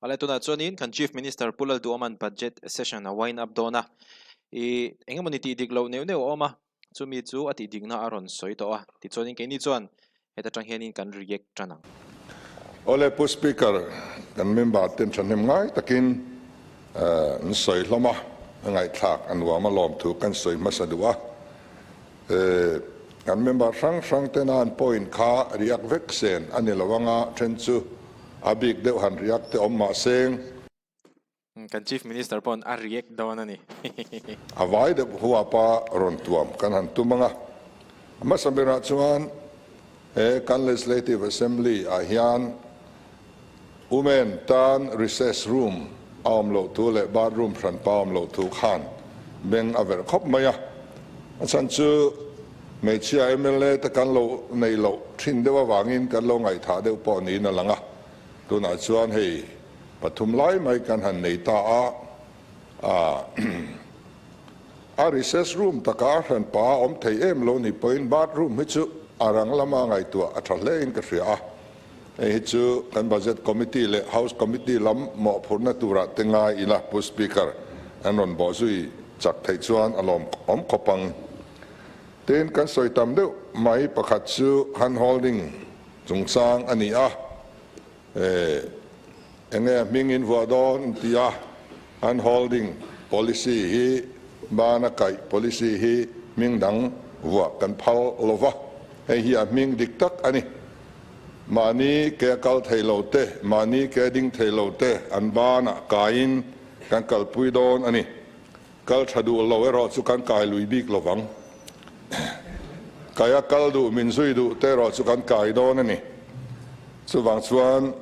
Awle tunah chuanin kan Chief Minister Pu Lalduhawma'n Budget Session a wind up dawn a, i engemawni tih dik loh neuh neuh a awm a, chumi chu a tih dikna a rawn sawi tawh a, tichuanin keini chuan heta tang hianin kan react tan ang. Awle Pu Speaker, kan member ten thahnem ngai takin an sawi hlawm a, a ngaihthlak a nuam a lawmthu kan sawi hmasa duh a. Kan member hrang hrang tena an point kha riak vek sen a ni lo anga then chu a bik deuh han riak te awm mah seng. Kan Chief Minister paw'n a react dawn a ni. A vai deuh huapa rawn tuam kan han tum anga, a hmasa berah chuan he kan Legislative Assembly ah hian Women tan recess room a awm loh thu leh bathroom hranpa a awm loh thu khan beng a verh khawp mai a. A chhan chu hmeichhia mla te kan lo nei loh thin deuh avangin kan lo ngaihthah deuh pawh niin a lang a. Tunah chuan hei pathum lai mai kan han nei ta a, a recess room taka a hranpa a awm thei em lo ni pawhin bathroom hi chu a rang lama ngaihtuah a tha hlein ka hria a. Hei hi chu kan Budget Committee leh House Committee lam mawhphurhna turah te ngai ila Pu Speaker, an rawn bawh zui chak theih chuan a lawm awm khawp ang. Tin, kan sawi tam deuh mai pakhat chu hand holding chungchang a ni a, enge a hming in vuah dawn an ti a, hand holding policy hi bana kaih policy hi hming dang vuah kan phal lova, hei hi a hming dik tak a ni. Mahni ke a kal thei lo te, mahni ke a ding thei lo te an banah kaiin kan kalpui dawn a ni. Kal tha duh lo erawh chu kan kai lui bik lo vang. Kai a kal duh, min zui duh te erawh chu kan kai dawn a ni. Chuvang chuan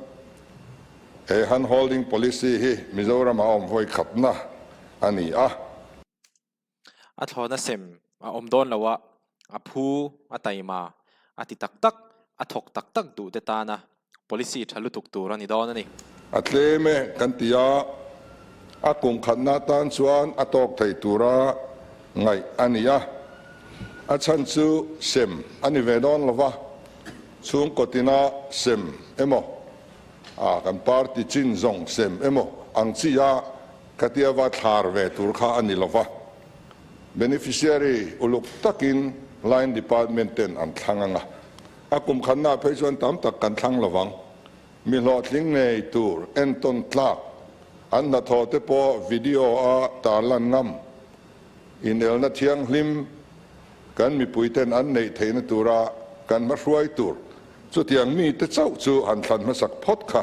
he hand holding policy hi Mizoram ah a awm vawi khatna a ni a. A thlawna sem a awm dawn lo a, a phu, a taima, a ti tak tak, a thawk tak tak duh te tana policy tha lutuk tur a ni dawn a ni. A tlem e kan ti a, a kum khatna atan chuan a tawk thei tura ngaih a ni a, a chhan chu sem a ni ve dawn lo va, chhungkaw tina sem emaw, a kan party chin zawng sem emaw ang chi a Khatia va thlar ve tur kha a ni lo va, beneficiary uluk takin line department ten an thlang ang a, a kum khatnaah phei chuan tam tak kan thlang lo vang. Mi hlawhtling ngei tur entawn tlak an hnathawh te pawh video a tarlan ngam inelna thianghlim kan mipui ten an neih theihna tura kan hmahruai tur chutiang mite chauh chu han thlan hmasak phawt kha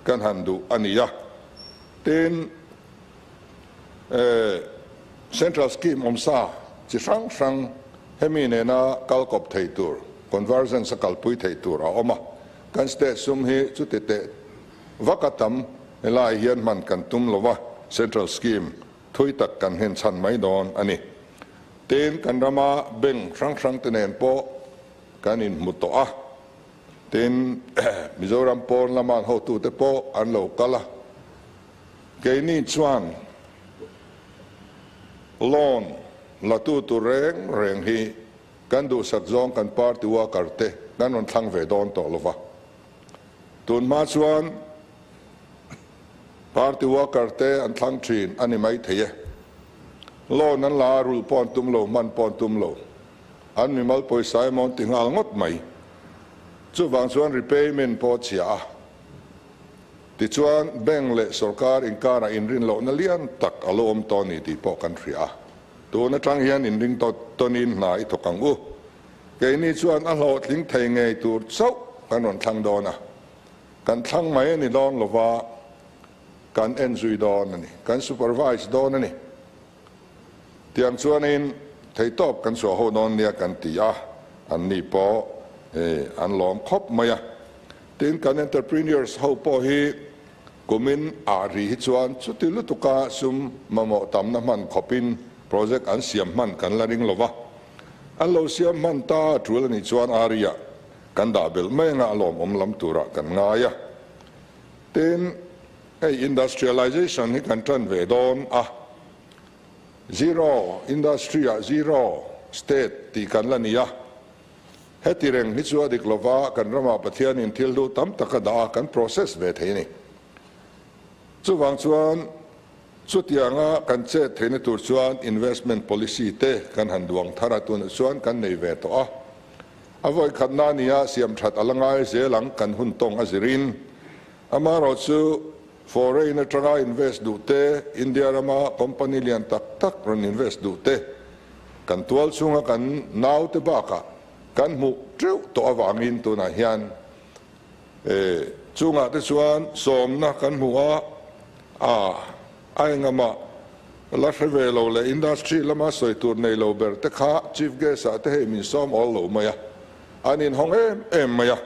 kan han duh a ni a. Tin, Central Scheme awmsa chi hrang hrang hemi nena kal kawp thei tur, convergence a kalpui thei tur a awm a. Kan state sum hi chuti teh vak a tam helai hian hman kan tum lo va, Central Scheme thui tak kan hen chhan mai dawn a ni. Tin, kan rama bank hrang hrang te nen pawh kan inhmu tawh a. Tin, Mizoram pawn lama an hotute pawh an lo kal a, keini chuan loan la tu tur reng reng hi kan duhsak zawng kan party worker te kan rawn thlang ve dawn tawh lo va. Tun hma chuan party worker te an thlang thin a ni maithei e. Loan an la a, rulh pawh an tum lo, hman pawh an tum lo. An mimal pawisa emaw an ti nghal ngawt mai. Chuvang chuan repayment pawh a chhia a. Tichuan bank leh sorkar inkarah inrin lohna lian tak a lo awm tawh a ni tih pawh kan hria a. Tun atang hian inring tawnin hna i thawk ang u. Keini chuan a hlawhtling thei ngei tur chauh kan rawn thlang dawn a. Kan thlang mai a ni dawn lova, kan enzui dawn a ni. Kan supervise dawn a ni. Tiang chuanin theihtawp kan chhuah ho dawn nia kan ti a, anni pawh an lawm khawp mai a. Tin, kan entrepreneurs ho pawh hi kumin ah ri hi chuan chuti lutuka sum mamawh tamna hman khawpin project an siam hman kan la ring lo va. An lo siam hman ta a tul a nih chuan aria kan dah belh mai anga a lawmawm lam turah kan ngai a. Tin, Hei industrialization hi kan tan ve dawn a, zero industry ah zero state tih kan la ni a, heti reng hi chu a dik lova kan ramah Pathianin thil hlu tam tak a dah a, kan process ve thei a ni. Chuvang chuan chutianga kan chet theihna tur chuan investment policy te kan han duang thar a, tunah chuan kan nei ve tawh a. A vawi khatna nia siam that a la ngai zel ang kan hun tawng a zirin. Amaherawhchu foreign atanga invest duh te, India rama company lian tak tak rawn invest duh te, kan tual chhunga kan naute bakah kan hmuh teuh tawh avangin tunah hian Chungah te chuan sawmna kan hmu a, a a engama la hre ve lo leh industry lama sawi tur nei lo ber te kha Chief Guest ah te hei min sawm awl lo mai a, an inhawng em em mai a,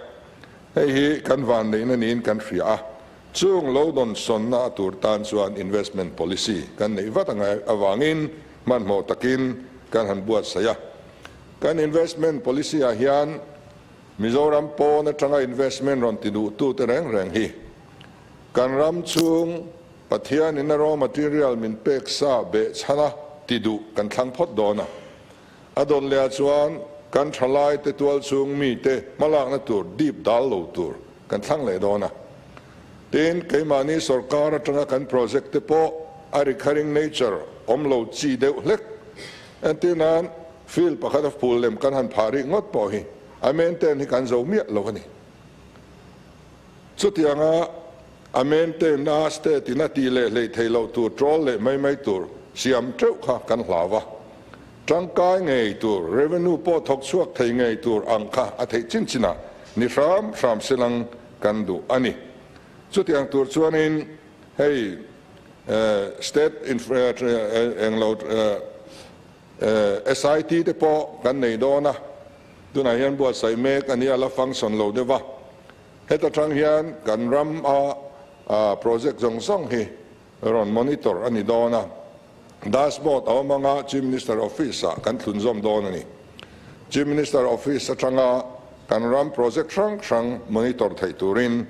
hei hi kan vanneihna niin kan hria a, chung lo dawnsawnna a tur tan chuan investment policy kan neih vat angai avangin hmanhmawh takin kan han buatsaih a, kan investment policy ah hian Mizoram pawn atanga investment rawn ti duhtute reng reng hi kan ram chhung Pathianin a raw material min pek sa behchhana ti duh kan thlang phawt dawn a. A dawn leh ah chuan kan thalaite tualchhung mite hmalakna tur dip dal lo tur kan thlang leh dawn a. Tin, keimahni sorkar atanga kan project te pawh a recurring nature awm lo chi deuh hlek. Entirnan, Field pakhat a phul lem kan han phah rih ngawt pawh hi a maintain hi kan zo miah lo a ni. Chutianga a maintain a state in a tih leh hleih theih loh tur troll leh mai mai tur siam teuh kha kan hlau a. Tangkai ngei tur, revenue pawh thawk chhuak thei ngei tur ang kha a theih chin chinah ni hram hram silang kan duh a ni. Chutiang tur chuanin hei state englo SIT te pawh kan nei dawn a, tunah hian buatsaih mek a nia la function lo deuh a, heta tang hian kan ram a project zawng zawng hi rawn monitor a ni dawn a, dashboard a awm anga Chief Minister Office ah kan thlunzawm dawn a ni. Chief Minister Office atanga kan ram project hrang hrang monitor theih turin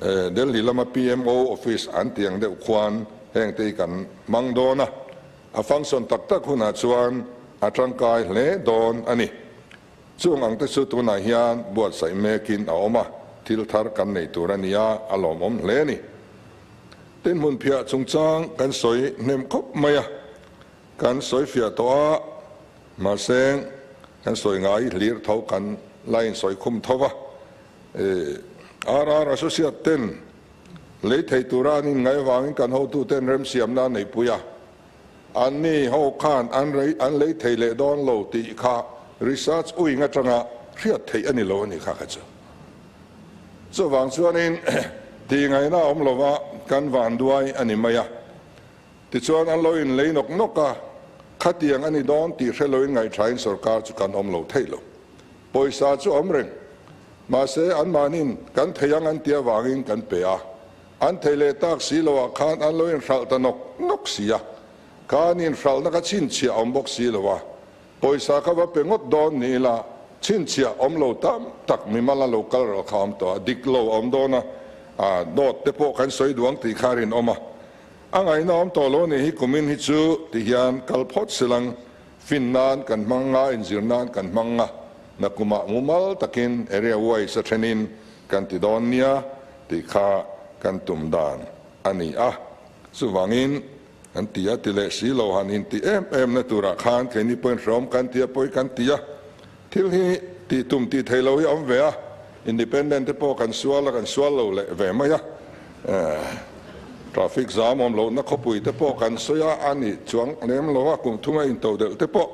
Delhi lama PMO Office an tih ang deuh khuan hengte hi kan hmang dawn a. A function tak tak hunah chuan a tangkai hle dawn a ni. Chung ang te chu tunah hian buatsaih mekin a awm a, thil thar kan nei tur a nia, a lawmawm hle a ni. Tin hmunphiah chungchang kan sawi hnem khawp mai a, kan sawi fiah tawh a, mahse kan sawi ngai hlir tho kan la insawi khum tho va. RR Associate ten Lei thei tura an inngaih avangin kan hotuten remsiamna an neihpui a, anni ho khan an rei an lei thei leh dawn lo tih kha research uing atanga hriat theih a ni lo a ni kha kha chu. Chuvang chuanin tihngaihna a awm lova kan vanduai a ni mai a, tichuan an lo inlei nawk nawk a, khatiang a ni dawn tih hre loin ngaihthain sorkar chu kan awm lo thei lo. Pawisa chu a awm reng. Mahse, anmahniin kan thei ang an ti avangin kan pe a. An thei leh tak si loah khan an lo inhralh ta nawk nawk si a. Kha an inhralhna kha chhinchhiah a awm bawk si lo a. Pawisa kha va pe ngawt dawn ni ila chhinchhiah awm lo tam tak mimal a lo kal ral kha a awm tawh a, dik lo a awm dawn a, a dawt te pawh kan sawi duang tih kha a rinawm a. A ngaihna awm tawh lo nih hi kumin hi chu ti hian kal phawt silang Fin nan kan hmang nga, inzir nan kan hmang nga, nakumah mumal takin area wise a thenin kan ti dawn nia tih kha kan tum dan a ni a. Chuvangin kan ti a, ti leh si lo han inti em em na turah khan keini pawhin hreawm kan ti a, pawi kan ti a. Thil hi tih tum tih theih loh hi a awm ve a, independent te pawh kan sual a, kan sual lo leh ve mai a. Traffic zam awm lohna khawpui te pawh kan sawi a, a ni chuang lem lo a, kum thunga into delh te pawh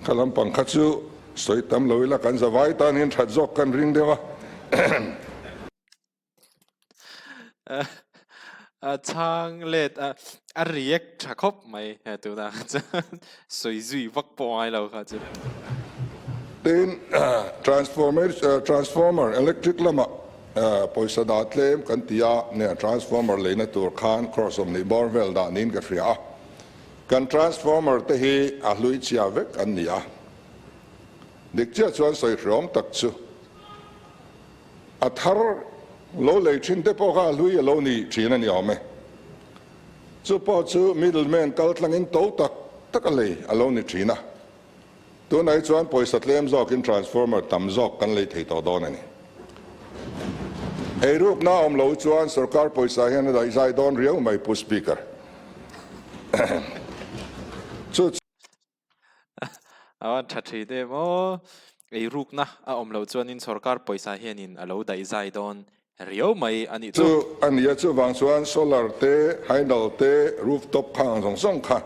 kha lampang kha chu sawi tam lo ila kan zavai tan hian that zawk kan ring deuh a. A chhang let a, a react tha khawp mai he tuna chuan sawi zui vak pawh ngai lo kha chu. Tin, transformer electric lamah pawisa dah tlem kan ti a, nia transformer leina tur khan crore 20 bawr vel dah niin ka hria a. Kan transformer te hi a hlui chhia vek an ni a. Dik chiah chuan sawi hreawm tak chu. A thar lo lei thin te pawh kha a hlui a lo ni thin a ni awm e. Chu pawh chu middle man kal tlangin to tak tak a lei a lo ni thin a. Tunah hi chuan pawisa tlem zawkin transformer tam zawk kan lei thei tawh dawn a ni. Eirukna awm lo chuan sorkar pawisa hian a daihzai dawn riau mai Pu Speaker. Chu A van tha thin em aw. Eirukna a awm loh chuanin sorkar pawisa hianin a lo daihzai dawn riau mai a nih chu. Chu a nia, chuvang chuan solar te, hydel te, rooftop kha ang zawng zawng kha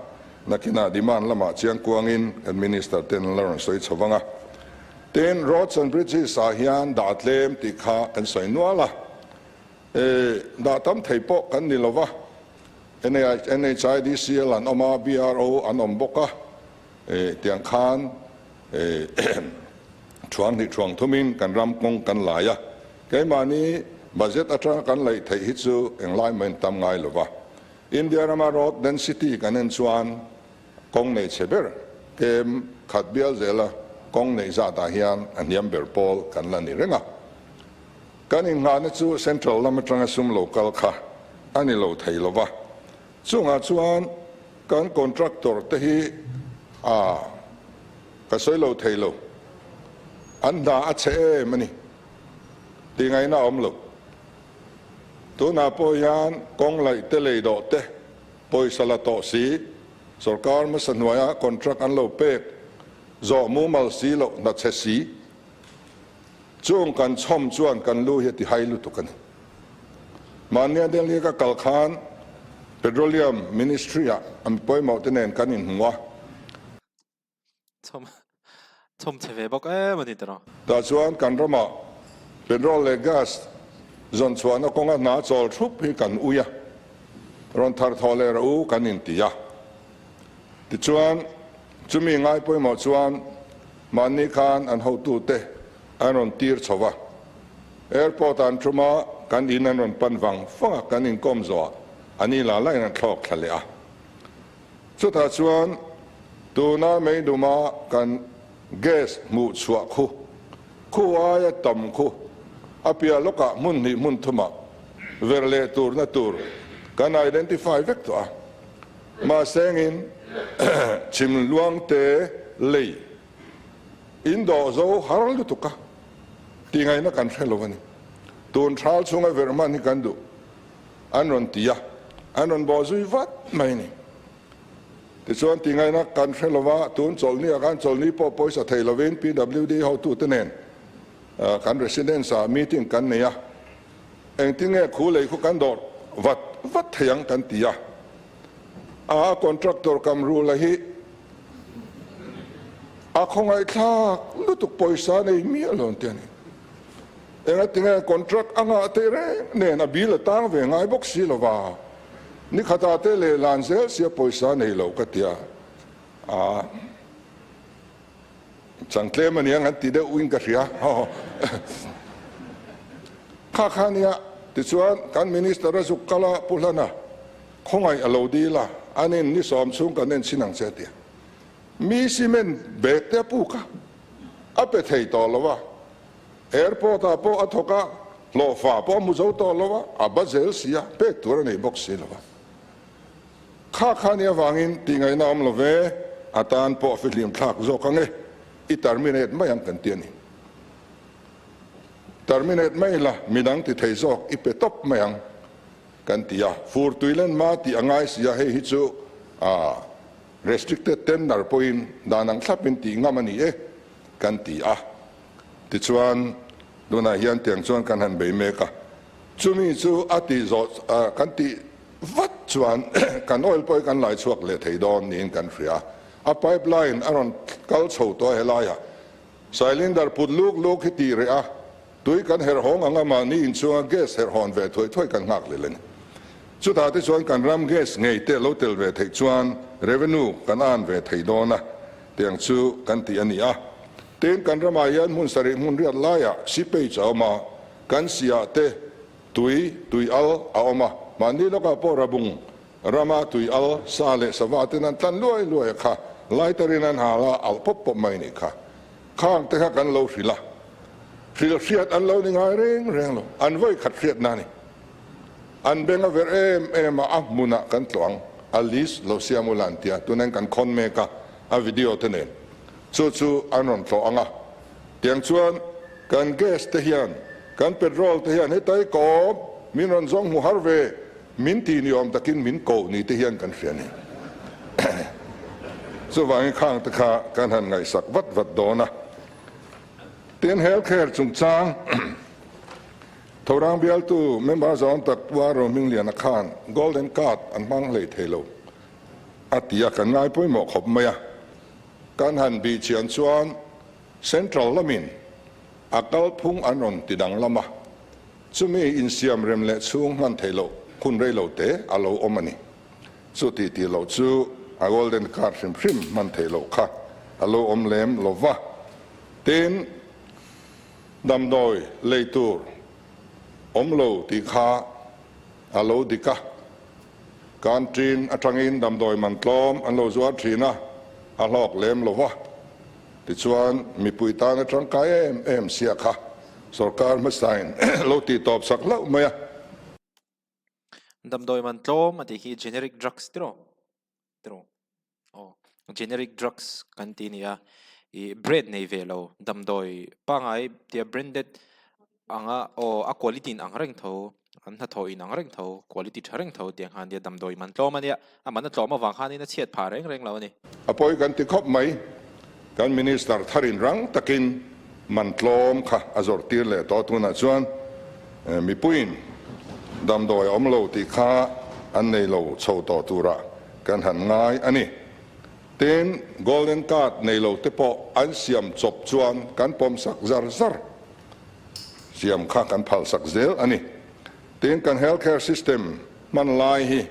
nakinah demand lamah chiang kuangin kan minister ten an la rawn sawi chho vang a. Tin, roads and bridges ah hian dah tlem tih kha kan sawi nual a, e, dah tam thei pawh kan ni lo va, NHIDCL an awm a, BRO an awm bawk a, e, tiang khan e, thuang hnih thuang thumin kan ram kawng kan lai a, keimahni budget atanga kan laih theih hi chu englai mahin tam ngai lo va. India rama road density kan en chuan Kawng nei chhe ber kem khat bial zela kawng neih zatah hian a hniam ber pawl kan la ni reng a. Kan inghahna chu Central lam atanga sum lo kal kha a ni lo thei lo va. Chungah chuan kan contractor te hi a ka sawi lo thei lo. An hna a chhe em a ni tih ngaihna a awm lo. Tunah pawh hian kawng laih te lei dawh te Pawisa la tawh si, sorkar hmasa hnuaia contract an lo pek zawh mumal si loh hna chhe si. Chung kan chhawm chuan kan lu hi a ti hai lutuk a ni. Mahnia Delhi ka kal khan Petroleum Ministry-ah an pawimawh te nen kan inhmu a. Chhawm chhawm chhe ve bawk em a ni tawh. Tah chuan kan ramah petrol leh gas zawn chhuahna kawnga hna chawl thup hi kan ui a, rawn thar thawh leh rawh u kan inti a. Tichuan, chumi ngai pawimawh chuan mahni khan an hotute an rawn tir chho va. Airport ah an tum a, kan in an rawn pan vang vang a, kan inkawm zawhah an ni la lain an thlawk thla leh a. Chutah chuan tuna meiduma kan gas hmuh chhuah khu, khu aia tam khu a piah lawkah hmun hnih hmun thumah ver leh turna tur kan identify vek tawh a. Mahsengin chhim luangte lei in dawh zo har lutuk a tih ngaihna kan hre lo a ni. Tun thal chhunga ver hman hi kan duh. An rawn ti a, an rawn bawh zui vat mai a ni. Tichuan tingaihna kan hre lova, tun chawlhni ah khan chawlhni pawh pawisa thei lovin PWD hotute nen kan residence ah meeting kan nei a, engtin nge khu lei khu kan dawr vat vat thei ang kan ti a, a contractor kam rula hi a khawngaihthlak lutuk pawisa nei miah lo an ti a ni. Engatinge contract a ngah teh reng nen a bill a tang ve ngai bawk si lova, ni khatah te leh lan zel sia pawisa nei lo ka tia a chang tlem a niang an ti deuh in ka hria kha kha nia tichuan kan minister a zuk kal a Pu Hlana khawngaih a lo dil a anin ni sawm chhung kan en chhin ang che a tia mi cement bag te a puk a a pe thei tawh lo a. Airport ah pawh a thawk a, hlawhfa pawh a hmu zo tawh lo a, a ba zel si a, pek tur a nei bawk si lo a. Kha kha nia vangin tih ngaihna awm lo ve, a tan pawh a fihlim thlak zawk ang e, i terminate mai ang kan ti a ni. Terminate mai la, midang ti thei zawk i pe tawp mai ang kan ti a, fur tui len hma tih a ngai si a, hei hi chu a restricted tender pawhin dan ang thlapin tih ngam a ni e kan ti a. Tichuan, tunah hian tiang chuan kan han bei mek a, chumi chu a tih zawh kan tih vat chuan kan oil pawh hi kan lai chhuak leh thei dawn niin kan hria. A pipeline a rawn kal chho tawh a helaiah cylinder put luk luk hi tih reh a, tui kan herh hawng ang a, mahni inchhunga gas herh hawn ve thuai thuai kan nghak leh a ni. Chutah te chuan kan ram gas ngei te lo tel ve theih chuan revenue kan earn ve thei dawn a, tiang chu kan tih a ni a. Tin, kan ramah hian hmun sarih hmun riat laiah seepage a awm a, kan siah te tui, tui al a awm a, mahni lawkah pawh rabung rama tui al sa leh sava ten an tlan luai luai a kha, lighter-in an hal a, alh pawp pawp mai nih kha. Khang te kha kan lo hrilh a, hrilh hriat an lo ni ngai reng reng lo, an vawi khat hriatna a ni. An beng a verh em em a, a hmunah kan tlawh ang, a list lo siam ula an ti a, tunain kan khawn mek a, a video te nen. Chu chu an rawn tlawh ang a, tiang chuan kan gas te hian Kan petrol te hian hetai kawm min rawn zawng hmu har ve min ti ni awm takin min ko ni te hian kan hria a ni. Chuvangin khang te kha kan han ngaihsak vat vat dawn a. Tin, health care chungchang Thorang bialtu member zawng tak Pu Rohmingliana khan Golden Card an hmang hlei thei lo a ti a, kan ngai pawimawh khawp mai a. Kan han bih chian chuan Central lamin a kalphung an rawn ti danglam a, chumi insiam rem leh chhung hman theih loh hun rei lo te a lo awm a ni. Chu tih tih loh chu a Golden Card hrim hrim hman theih loh kha a lo awm lem lo va. Tin, damdawi lei tur awm lo tih kha a lo dik a. Canteen atangin damdawi man tlawm an lo zuar thin a, a hlawk lem lo va. Tichuan, mipui tana tangkai em em sia kha sorkar hmasain lo tih tawp sak hlauh mai a. Damdawi man tlawm a tih khi generic drugs tiraw? Tiraw? Aw, generic drugs kan ti nia. Ih brand nei ve lo damdawi pangai tia branded anga aw a quality in ang reng tho an hnathawh in ang reng tho quality tha reng tho tiang khan nia damdawi man tlawm a nia a man a tlawm avang khanin a chhiat phah reng reng lo a ni. A pawi kan ti khawp mai. Kan Minister tharin rang takin man tlawm kha a zawrh tir leh tawh tunah chuan mipuiin damdawi a awm lo tih kha an nei lo chho tawh turah kan han ngai a ni. Tin, Golden Card nei lo te pawh an siam chawp chuan kan pawm sak zar zar siam kha kan phal sak zel a ni. Tin, kan health care system hman lai hi.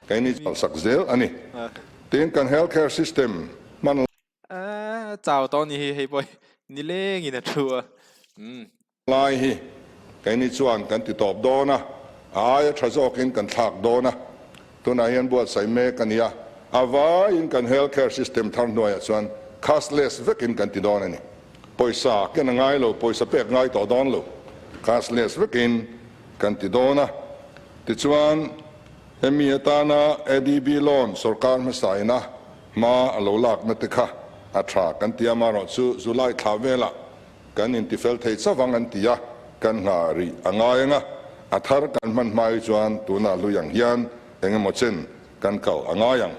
Keini phal sak zel a ni. Tin, kan health care system hman. Lai hi keini chuan kan ti tawp dawn a, a aia tha zawkin kan thlak dawn a, tunah hian buatsaih mek a ni a, a vaiin kan health care system thar hnuaiah chuan cashless vekin kan ti dawn a ni. Pawisa ken a ngai lo, pawisa pek ngai tawh dawn lo, cashless vekin kan ti dawn a. Tichuan, hemi atana ADB loan sorkar hmasa ina hma a lo lakna te kha a tha kan ti a, amaherawhchu July thla velah Kan intifel thei chavang an ti a, kan nghah rih a ngai ang a, a thar kan hman hma hi chuan tunah hlui ang hian eng emaw chen kan kal a ngai ang.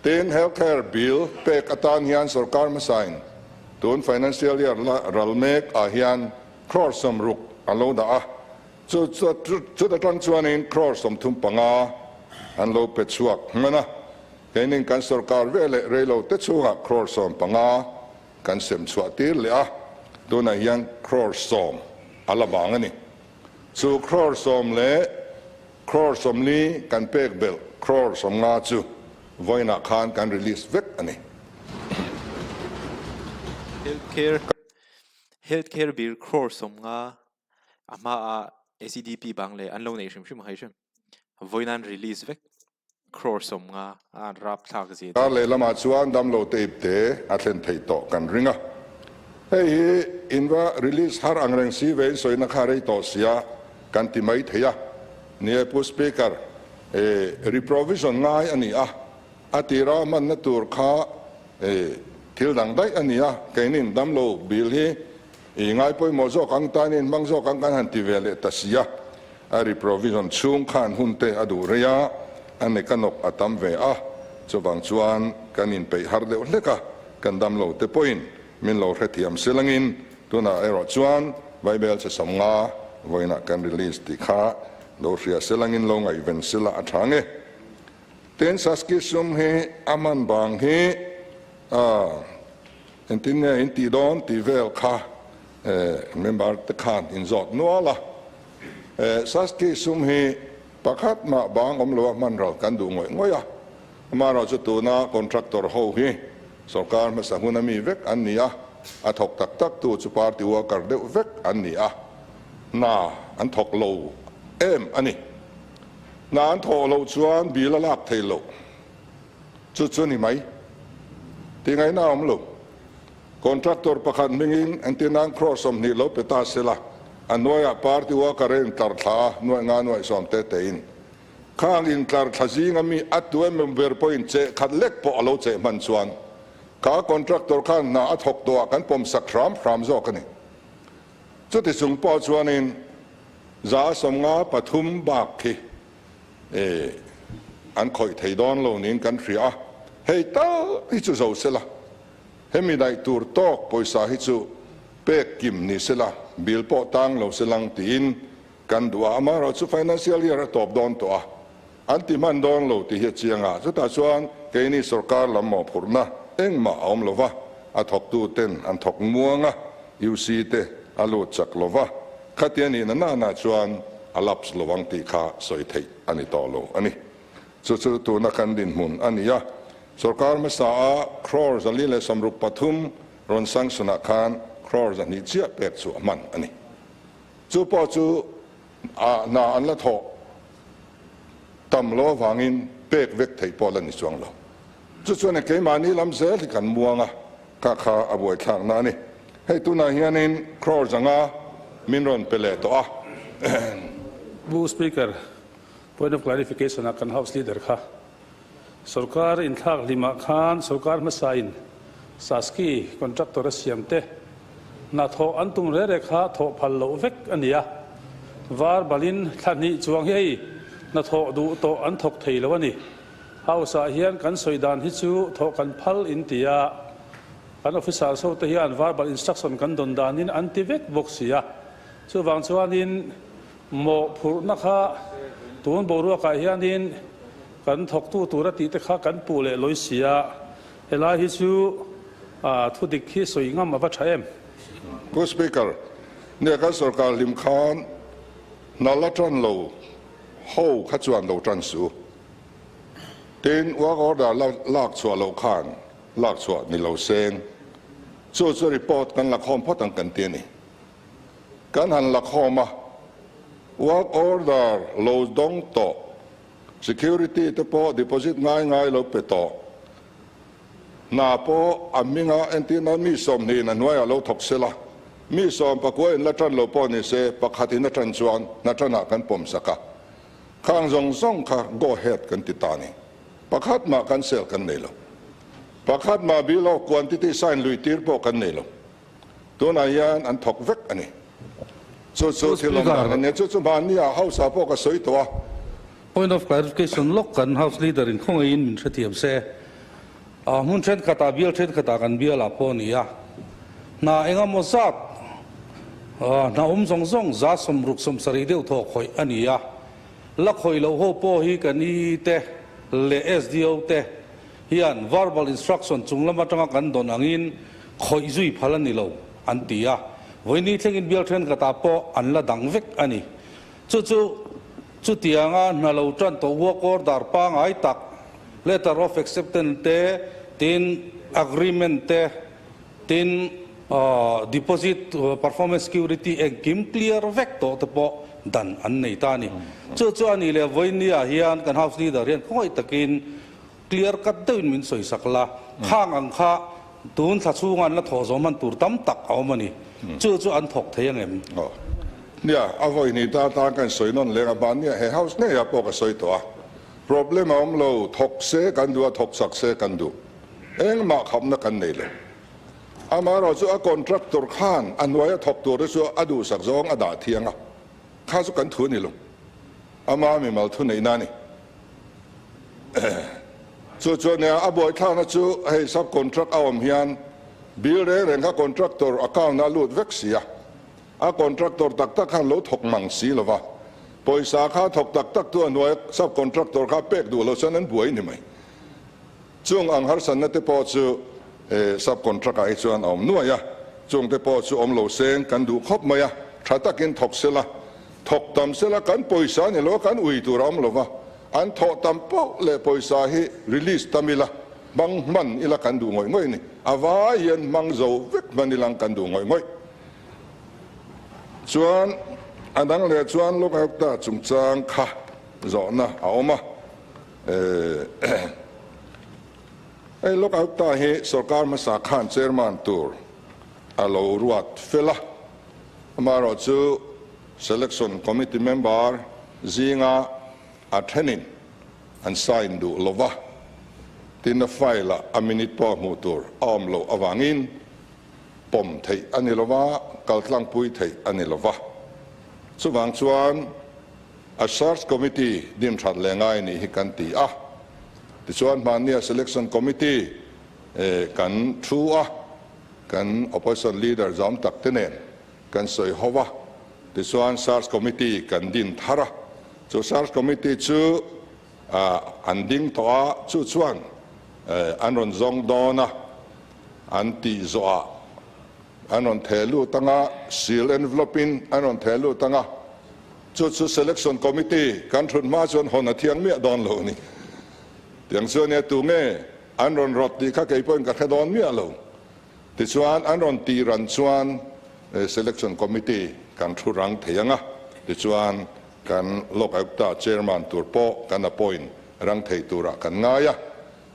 Tin, Health Care Bill pek atan hian sorkar hmasain tun financial year la ral mek ah hian crore 60 a lo dah a, chu chuta tang chuanin crore 35 an lo pe chhuak hman a, keinin kan sorkar veleh reilo te chhungah crore 15 Kan sem chhuah tir leh a, tunah hian crore 10 a la vang a ni. Chu crore 10 leh crore 40 kan pek belh crore 50 chu vawiinah khan kan release vek a ni. Health care Health care bill crore 50 a hmaah ACDP bang leh an lo neih hrim hrim a hai hrim. Vawiin an release vek. Crore 50 a an rap thlak zia Kar lehlamah chuan damlo te ip te a thlen theih tawh kan ring a. Hei hi in va release har ang reng si ve in sawina kha rei tawh sia kan ti mai thei a. Ni e Pu Speaker, e reprovision ngai a ni a, a tira hmanna tur kha e thil dang daih a ni a, keinin damlo bill hi i ngai pawimawh zawk ang tanin hmang zawk ang kan han ti ve leh ta sia. A reprovision chhung khan hun te a duh rei a, a nek a nawk a tam ve a, chuvang chuan kan inpeih har deuh hlek a, kan dam lo te pawhin min lo hrethiam silangin tunah erawh chuan Vaibel che 50 vawiinah kan release tih kha lo hria silangin lo ngaihven sila a tha nge. Tin, Saski sum hi a man bang hi engtin nge in tih dawn tih vel kha member te khan in zawt nual a. Saski sum hi pakhat mah bang awm lo a hman ral kan duh ngawih ngawih a, amaherawh chu tuna contractor ho hi sorkar hmasa hun ami vek an ni a, a thawk tak tak tu chu party worker deuh vek an ni a, hna an thawk lo em a ni. Hna an thawh loh chuan bill a lak thei loh chu chu ni mai tih ngaihna a awm lo. Contractor pakhat hmingin entirnan crore 20 lo pe ta se la, a hnuaiah party worker a intlar thla a, nuaih nga nuaih sawm te tein. Khang intlar thla zinga mi a tu emaw ber pawhin cheh khat lek pawh a lo cheh hman chuan Kha contractor khan hna a thawk tawh ah kan pawm sak hram hram zawk a ni. Chuti chung pawh chuanin 53% bak khi an khawih thei dawn lo niin kan hria a, hei tal hi chu zo sela, hemi daih tur tawk pawisa hi chu pek kim ni sela, bill pawh tang lo selang tiin kan duh a, amaherawh chu financial year a tawp dawn tawh a, an ti hman dawn lo tih hi a chiang a, chutah chuan keini sorkar lam mawhphurhna engmah a awm lo va, a thawktu ten an thawk muang a, UC te a lut chak lo va, khatia nihna nana chuan a lapse lo ang tih kha sawi theih a ni tawh lo a ni. Chu chu tuna kan dinhmun a ni a, sorkar hmasa a crore 463 rawn sanction ah khan crore 200 chiah pek chu a hman a ni. Chu pawh chu a hna an la thawh tam lo avangin pek vek theih pawh la ni chuang lo. Chu chuan keimahni lam zel hi kan muang a, kha kha a buaithlakna a ni. Hei tunah hianin crore 500 min rawn pe leh tawh a. Pu Speaker, point of clarification ah kan House Leader kha sorkar inthlak hlimah khan sorkar hmasain Saski contractor a siam te hna thawh an tum rere kha thawh phal loh vek a ni a, var balin thla hnih chuang hi hei hna thawh duh tawh an thawk thei lo a ni. House ah hian kan sawi dan hi chu thawh kan phal in ti a, kan officers ho te hian verbal instruction kan dawn danin an ti vek bawk si a, chuvang chuanin mawhphurhna kha tun boruakah hianin kan thawktu tura tih te kha kan puh leh lawi si a, helai hi chu thu dik hi sawi ngam a va tha em? Pu Speaker, nia kan sorkar hlim khan hna la tan lo ho kha chuan lo tan suh. Tin, work order la lak chhuah loh khan lak chhuah ni lo seng. Chu chu report kan la khawm phawt ang kan ti a ni. Kan han la khawm a, work order lo dawng tawh, security te pawh deposit ngai ngai lo pe tawh, hna pawh a hminga entirna mi 20 in a hnuaiah lo thawk sela, mi 19 in la tan lo pawh ni se, pakhatin a tan chuan hna tanah kan pawm sak a. Khang zawng zawng kha go ahead kan ti ta ni. Pakhat mah cancel kan nei lo. Pakhat mah bill of quantity sign lui tir pawh kan nei lo. Tunah hian an thawk vek a ni. Chu chu thil awm dan a nia. Chu chu hmanni ah House ah pawh ka sawi tawh a. Point of clarification lawk kan House Leader in khawngaihin min hrethiam se. Hmun thenkhatah bial thenkhatah kan bial ah pawh a ni a. Hna engemaw zat hna awm zawng zawng 60 70 deuh thawk khawih a ni a. La khawih loh ho pawh hi kan EE te leh SDO te hian verbal instruction chung lam atanga kan dawn angin khawih zui phal a ni lo an ti a. Vawiini thlengin bial thenkhatah pawh an la dang vek a ni. Chu chu chutianga hna lo tan tawh work order pangai tak, letter of acceptance te, tin agreement te, tin deposit performance security engkim clear vek tawh te pawh dan an nei ta a ni. Chu chu a nih leh vawinia hian kan House Leader hian khawngaih takin clear cut deuhin min sawi sak la, khang ang kha tun thla chhunga an la thawh zawm hman tur tam tak a awm a ni. Chu chu an thawk thei ang em? Aw. Nia, a vawi hnih ta tan kan sawi nawn leng a, mahnia he House ngeiah pawh ka sawi tawh a. Problem a awm lo, thawk se kan duh a, thawk chak se kan duh. Engmah khapna kan nei lo. Amaherawh chu a contractor khan a hnuaia thawk tur te chu a duhsak zawng a dah thiang a, kha chu kan thu a ni lo. Ama mimal thu neihna a ni. Chu chuan nia a buaithlakna chu hei sub contract a awm hian bill reng reng kha contractor account a lut vek si a, a contractor tak tak khan lo thawk mang si lo va, pawisa kha thawk tak tak tu a hnuai sub contractor kha pek duh lo chuan an buai ni mai. Chung ang harsatna te pawh chu sub contract ah hi chuan a awm nuai a, chung te pawh chu awm lo seng kan duh khawp mai a, tha takin thawk sela, thawk tam sela kan pawisa ni lo a kan ui tur a awm lo va, an thawh tam poh leh pawisa hi release tam ila, hmang hman ila kan duh ngawih ngawih a ni, a vai hian hmang zo vek hman ilang kan duh ngawih ngawih. Chuan a dang leh chuan Lokayukta chungchang kha zawhna a awm a. Hei Lokayukta hi sorkar hmasa khan chairman tur a lo ruat fel a, amaherawh chu selection committee member zinga a thenin an sign duh lova. Tin a file ah a minute pawh hmuh tur a awm loh avangin pawm theih a ni lova, kaltlangpui theih a ni lova. Chuvang chuan a search committee din that leh ngai nih hi kan ti a. Tichuan hmannia selection committee kan thu a, kan opposition leader zawm tak te nen kan sawi ho a. Tichuan search committee kan din thar a, chu search committee chu an ding tawh a, chu chuan an rawn zawng dawn a, an tih zawhah an rawn theh lut ang a, seal envelope in an rawn theh lut ang a, chu chu selection committee kan thut hma chuan hawn a thiang miah dawn lo a ni. Tiang chuan nia tunge an rawn rawt tih kha kei pawhin ka hre dawn miah lo. Tichuan an rawn tih ran chuan selection committee kan thu rang thei ang a, tichuan Kan Lok Ayukta Chairman tur pawh kan appoint rang thei turah kan ngai a,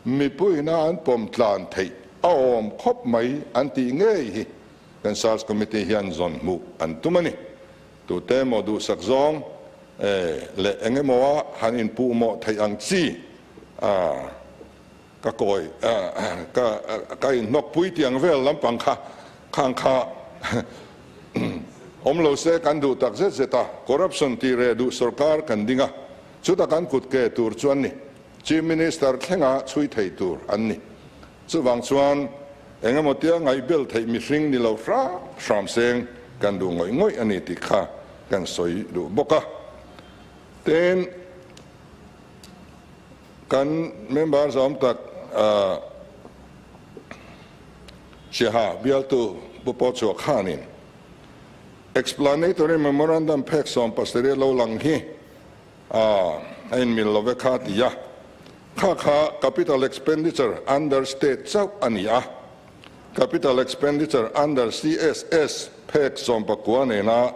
mipuiina an pawm tlan theih a awm khawp mai an tih ngei hi kan Search Committee hian zawn hmuh an tum a ni. Tute emaw duhsak zawng leh eng emaw a han inpuh mawh theih ang chi a ka kawi ka ka inhnawk pui tih ang vel lampang kha khang kha awm lo se kan duh tak zet zet a, corruption tih reh duh sorkar kan ding a, chuta kan kut ke tur chu an ni, Chief Minister thlenga chhui thei tur an ni. Chuvang chuan engemaw tia ngaihbel theih mihring ni lo hram hram seng kan duh ngawih ngawih a ni tih kha kan sawi duh bawk a. Tin. Kan member zawm tak Siaha bialtu Pu Paw Chhuah khanin Explanatory Memorandum phek 17 lo lang hi a inmil lo ve kha ti a, kha kha Capital Expenditure under State chauh a ni a, Capital Expenditure under CSS phek 19 nena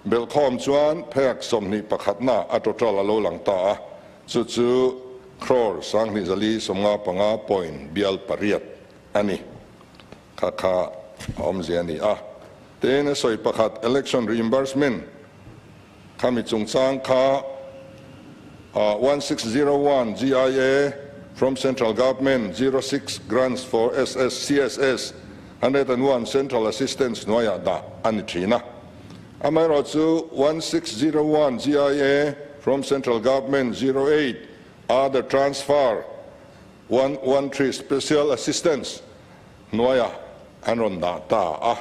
Belhkhawm chuan phek 21 na a total a lo lang ta a, chu chu crore 2455 point bial pariat a ni. Kha kha a awmzia a ni a. Tin, a sawi pakhat election reimbursement khami chungchang kha 1601 GIA from Central Government 06 grants for SSCSS 101 Central Assistance hnuaiah dah a ni thin a. Amaherawhchu 1601 GIA from Central Government 08 Other Transfer 113 Special Assistance hnuaiah an rawn dah ta a,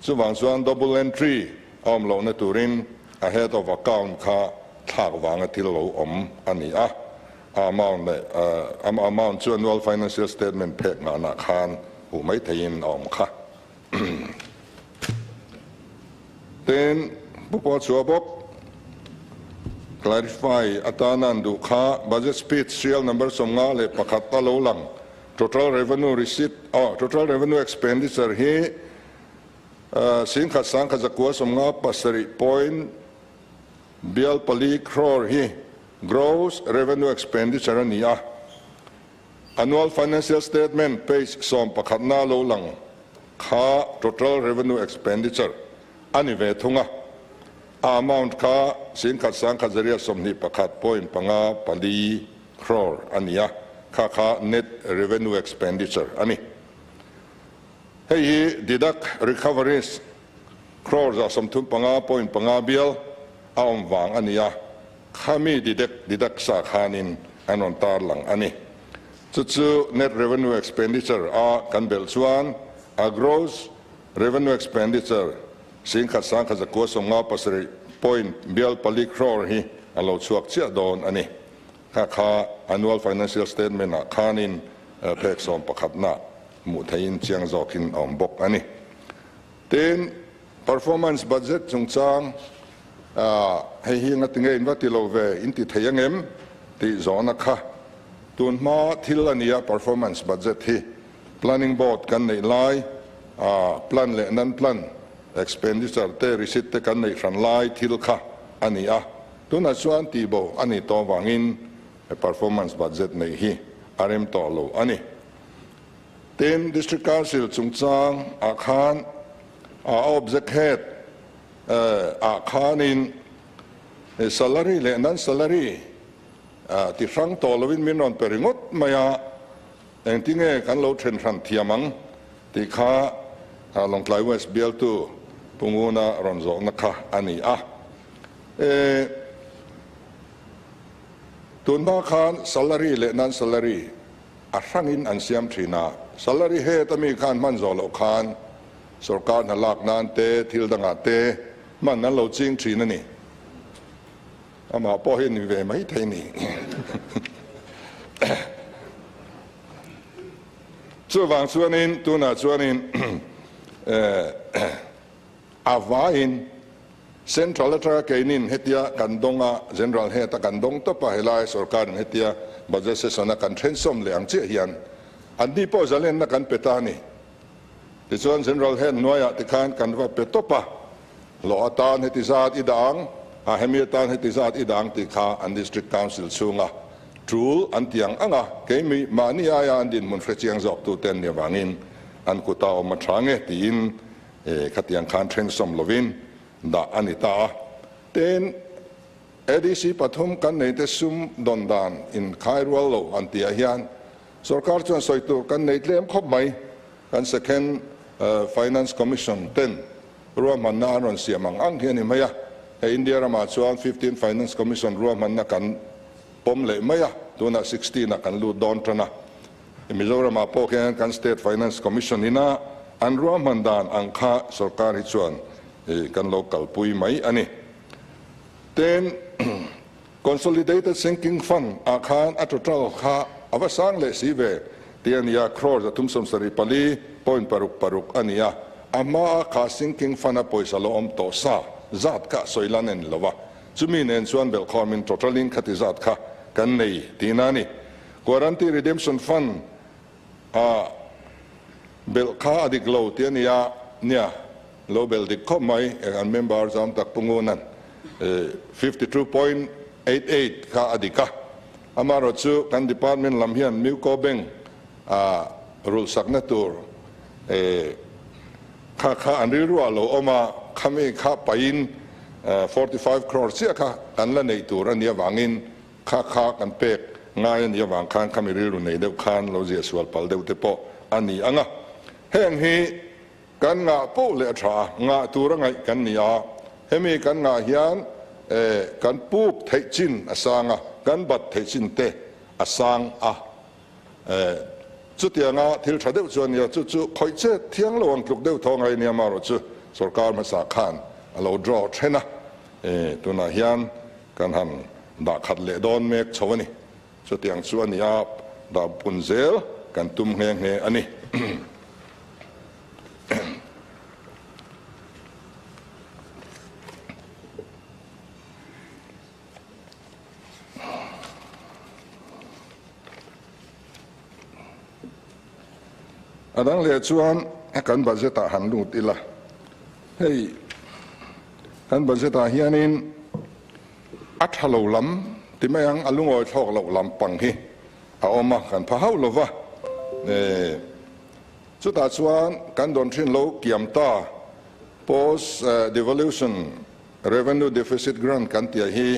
chuvang chuan double entry a awm lohna turin a head of account kha thlak vanga thil lo awm a ni a, a amount leh a amount chu annual financial statement phek ngahna khan huh mai theihin a awm kha. Tin, Pu Paw Chua bawk clarify atana an duh kha Budget Speech Serial Number 51 a lo lang Total Revenue Receipt aw Total Revenue Expenditure hi 11,157 point bial pali crore hi Gross Revenue Expenditure a ni a. Annual Financial Statement page 11 na lo lang kha Total Revenue Expenditure a ni ve thung a, a amount kha 11,121 point panga pali crore a ni a, kha kha Net Revenue Expenditure a ni. Hei hi deduct recoveries crore 135 point panga bial a awm vang a ni a. Khami deduct deduct sa khanin an rawn tar lang a ni. Chu chu net revenue expenditure a kan belh chuan a gross revenue expenditure 11,197 point bial pali crore hi a lo chhuak chiah dawn a ni. Kha kha annual financial statement ah khanin phek 11 na hmuh theihin chiang zawkin a awm bawk a ni. Tin, performance budget chungchang hei hi nga tinge in va ti lo ve in ti thei angem tih zawhna kha tun hma thil a ni a, performance budget hi planning board kan neih lai plan leh non plan expenditure te receipt te kan neih hran lai thil kha a ni a, tunah chuan tihbo a ni tawh vangin performance budget neih hi a rem tawh lo a ni. Tin, District Council chungchang ah khan a object head ah khanin salary leh non salary ti hrang tawh lovin min rawn pe ringawt mai a. Engtinge kan lo then hran thiam ang tih kha Lawngtlai West bialtu Pu Nguna rawn zawhna kha a ni a. E, tun hma khan salary leh non-salary a hrangin an siam thin a. Salary head ami khan hman zawh loh khan sorkar hna lak nan te, thil dangah te hman an lo ching thin a ni. Amah pawh hi ni ve mai thei ni. Chuvang chuanin tunah chuanin a vaiin Central atanga keinin hetia kan dawng a, General Head a kan dawng tawp a, helai sorkarin hetia Budget Session a kan thensawm leh ang chiah hian anni pawh zalenna kan pe ta a ni. Tichuan General Head hnuaiah tikhan kan va pe tawp a, hlawh atan heti zat i dah ang, a hemi atan heti zat i dah ang tih kha an District Council chhunga tul an ti ang ang a, keimi mahni aia an dinhmun hrechiang zawktute an nih avangin an kuta awm a tha nge tiin khatiang khan thensawm lovin dah a ni ta a. Tin, ADC pathum kan neite sum dawn dan inkhai rual lo an tihah hian Sorkar chuan sawi tur kan nei tlem khawp mai. Kan Second Finance Commission ten ruahmanna an rawn siam ang ang hi a ni mai a. Hei India ramah chuan Fifteen Finance Commission ruahmanna kan pawm leh mai a, tunah Sixteen ah kan lut dawn tan a. Mizoramah pawh hian kan State Finance Commission ina an ruahman dan ang kha sorkar hi chuan kan lo kalpui mai a ni. Tin, Consolidated Sinking Fund ah khan a total kha a va sang leh si ve tih a ni a, crore 374.66 a ni a, a hmaa kha sinking fund a pawisa lo awm tawh sa zat kha sawi lan a ni lo va, chumi nen chuan belhkhawmin total in khati zat kha kan nei tihna a ni. Guarantee Redemption Fund a belh kha a dik lo tih a ni a, nia lo belh dik khawp mai, an member zam tak Pu Ngunan 52.88 kha a dik a, amaherawh chu kan department lam hian Muco Bank a rulhsakna tur kha kha an rilruah lo awm a, khami kha pahin 45 crore chiah kha kan la neih tur a nih avangin Kha kha kan pek ngai a nih avang khan khami rilru nei deuh khan lo ziah sual pal deuh te pawh a ni ang a. Heng hi kan ngah poh leh a tha a, ngah tur a ngaih kan ni a. Hemi kan ngah hian kan puk theih chin a sang a, kan bat theih chin te a sang a. Chutianga thil tha deuh chu a nia, chu chu khawih che thiang lo ang tluk deuh thaw ngai nia marawh chu sorkar hmasa khan a lo draw then a. Tunah hian Kan han dah khat leh dawn mek chho a ni. Chutiang chu a ni a, dah pun zel kan tum nghe nghe a ni. A dang leh chuan kan budget ah han lut ila, hei kan budget ah hianin a tha lo lam ti mai ang, a lungawi thlawk loh lam pang hi a awm a, kan pha hauh lo va. Chutah chuan kan dawn thin lo kiam ta, post devolution revenue deficit grant kan tih hi,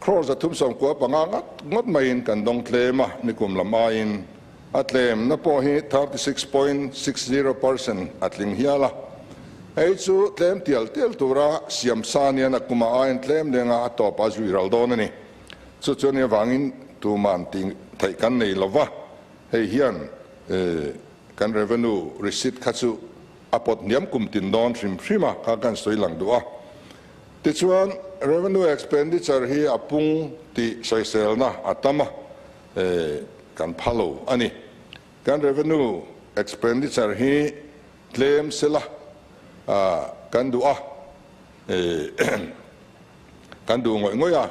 Crore 395 ngat ngawt maiin kan dawng tlem a, nikum lam aiin a tlemna pawh hi 36.60% a tling hial a. Hei chu tlem tial tial tura siam sa nian a kuma aiin tlem lenga a tawp a zui ral dawn a ni. Chu chu ania vangin tuman tih theih kan nei lo va, hei hian kan revenue receipt kha chu a pawt hniam kum tin dawn hrim hrim a kha kan sawi lang duh a. Tichuan, revenue expenditure hi a pung tih sawiselna a tam a, kan pha lo a ni. Kan revenue expenditure hi tlem sela kan duh a, kan duh ngawih ngawih a,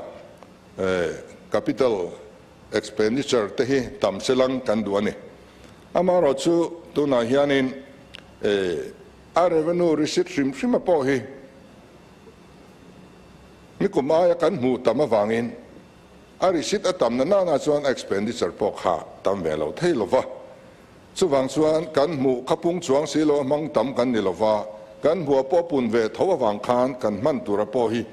capital expenditure te hi tam selang kan duh a ni. Amaherawhchu, tunah hianin a revenue receipt hrim hrima pawh hi Nikum aia kan hmuh tam avangin a receipt a tamna nana chuan a expenditure pawh kha tam ve lo thei lo va. Chuvang chuan kan hmuh kha pung chuang si lo a hmang tam kan ni lo va, kan hmuh a pawh pun ve tho avang khan kan hman tura pawh hi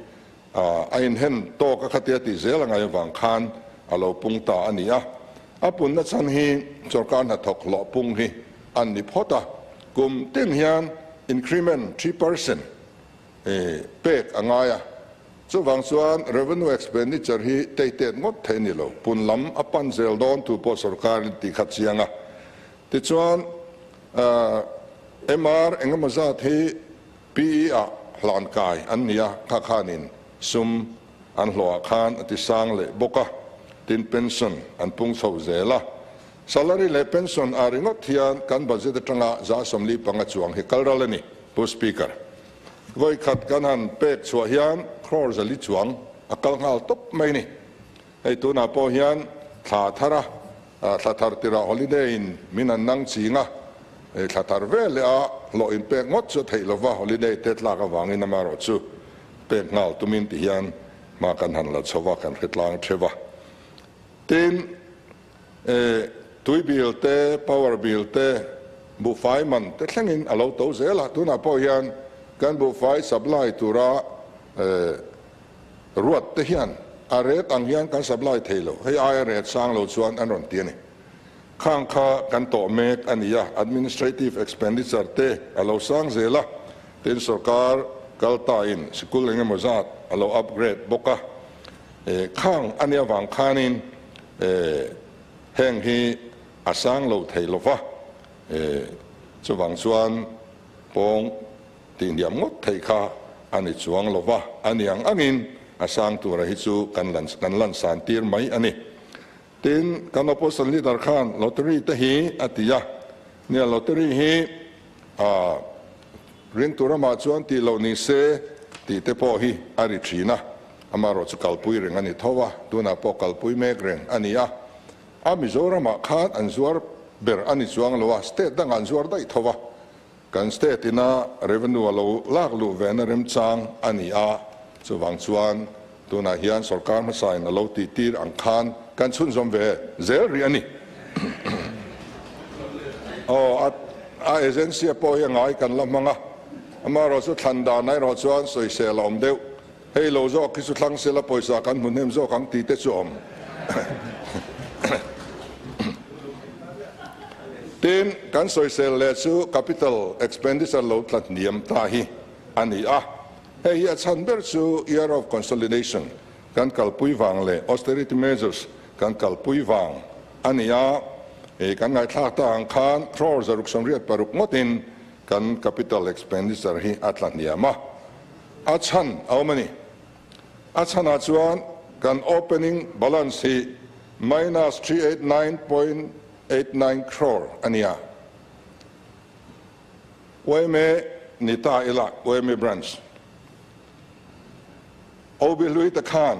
a inhen tawk a khatia tih zel a ngai avang khan a lo pung ta a ni a. A punna chhan hi sorkar hnathawk hlawh pung hi an ni phawt a, kum tin hian increment 3% pek a ngai a, chuvang chuan revenue expenditure hi teitet ngawt thei a ni lo, pun lam a pan zel dawn thu pawh sorkarin tih kha chiang a. Tichuan MR engemaw zat hi PE ah hlan kai an ni a, kha khanin sum an hlawhah khan a ti sang leh bawk a, tin pension an pung chho zel a. Salary leh pension ah ringawt hian kan budget atanga 45 chuang hi kal ral a ni, Pu Speaker. Vawi khat kan han pek chhuah hian crore 400 chuang a kal nghal tawp mai a ni. Hei tunah pawh hian thla thar a, thla thar tirah holiday in min an nang ching a, hei thla thar vel leh a hlawh in pek ngawt chu a theih lova, holiday te tlak avangin amaherawhchu pek nghal tumin ti hian hma kan han la chho va, kan hre tlang theuh a. Tin, tui bill te, power bill te, buhfai man te thlengin a lo to zel a, tunah pawh hian kan buhfai supply tura ruat te hian a ret ang hian kan supply thei lo, hei aia ret sang lo chuan an rawn ti a ni. Khang kha kan tawh mek a ni a, administrative expenditure te a lo sang zel a, tin sorkar kal tain sikul eng emaw zat a lo upgrade bawk a, khang a nia vang khanin heng hi a sang lo thei lo va, chuvang chuan pawng tih hniam ngawt theih kha a ni chuang lo va, a ni ang angin a sang tura hi chu kan kan lansan tir mai a ni. Tin, kan opposition leader khan lottery te hi a ti a, nia lottery hi a ring tur amah chuan tih loh ni se tih te pawh hi a ri thin a, amaherawh chu kalpui reng a ni tho a, tunah pawh kalpui mek reng a ni a, a Mizoramah khan an zuar ber a ni chuang lo a, state dangah an zuar daih tho a, kan state ina revenue a lo lak luh vena remchang a ni a, chuvang chuan Tunah hian sorkar hmasain a lo tih tir ang khan kan chhunzawm ve zel rih a ni. Aw, a a agency a pawh hi a ngai kan la hmang a, amaherawh chu thlan dan erawh chuan sawisel a awm deuh. Hei lo zawk hi chu thlang sela pawisa kan hmu hnem zawk ang tih te chu a awm. Tin, kan sawisel leh chu capital expenditure lo tla hniam ta hi a ni a. Hei hi a chhan ber chu Year of Consolidation kan kalpui vang leh austerity measures kan kalpui vang a ni a, hei kan ngaihthlak ta ang khan crore 686 ngawtin kan capital expenditure hi a tla hniam a, a chhan a awm a ni. A chhanah chuan kan opening balance hi minus 389.89 crore a ni a. Uaime ni ta ila Uaime Branch OB hlui te khan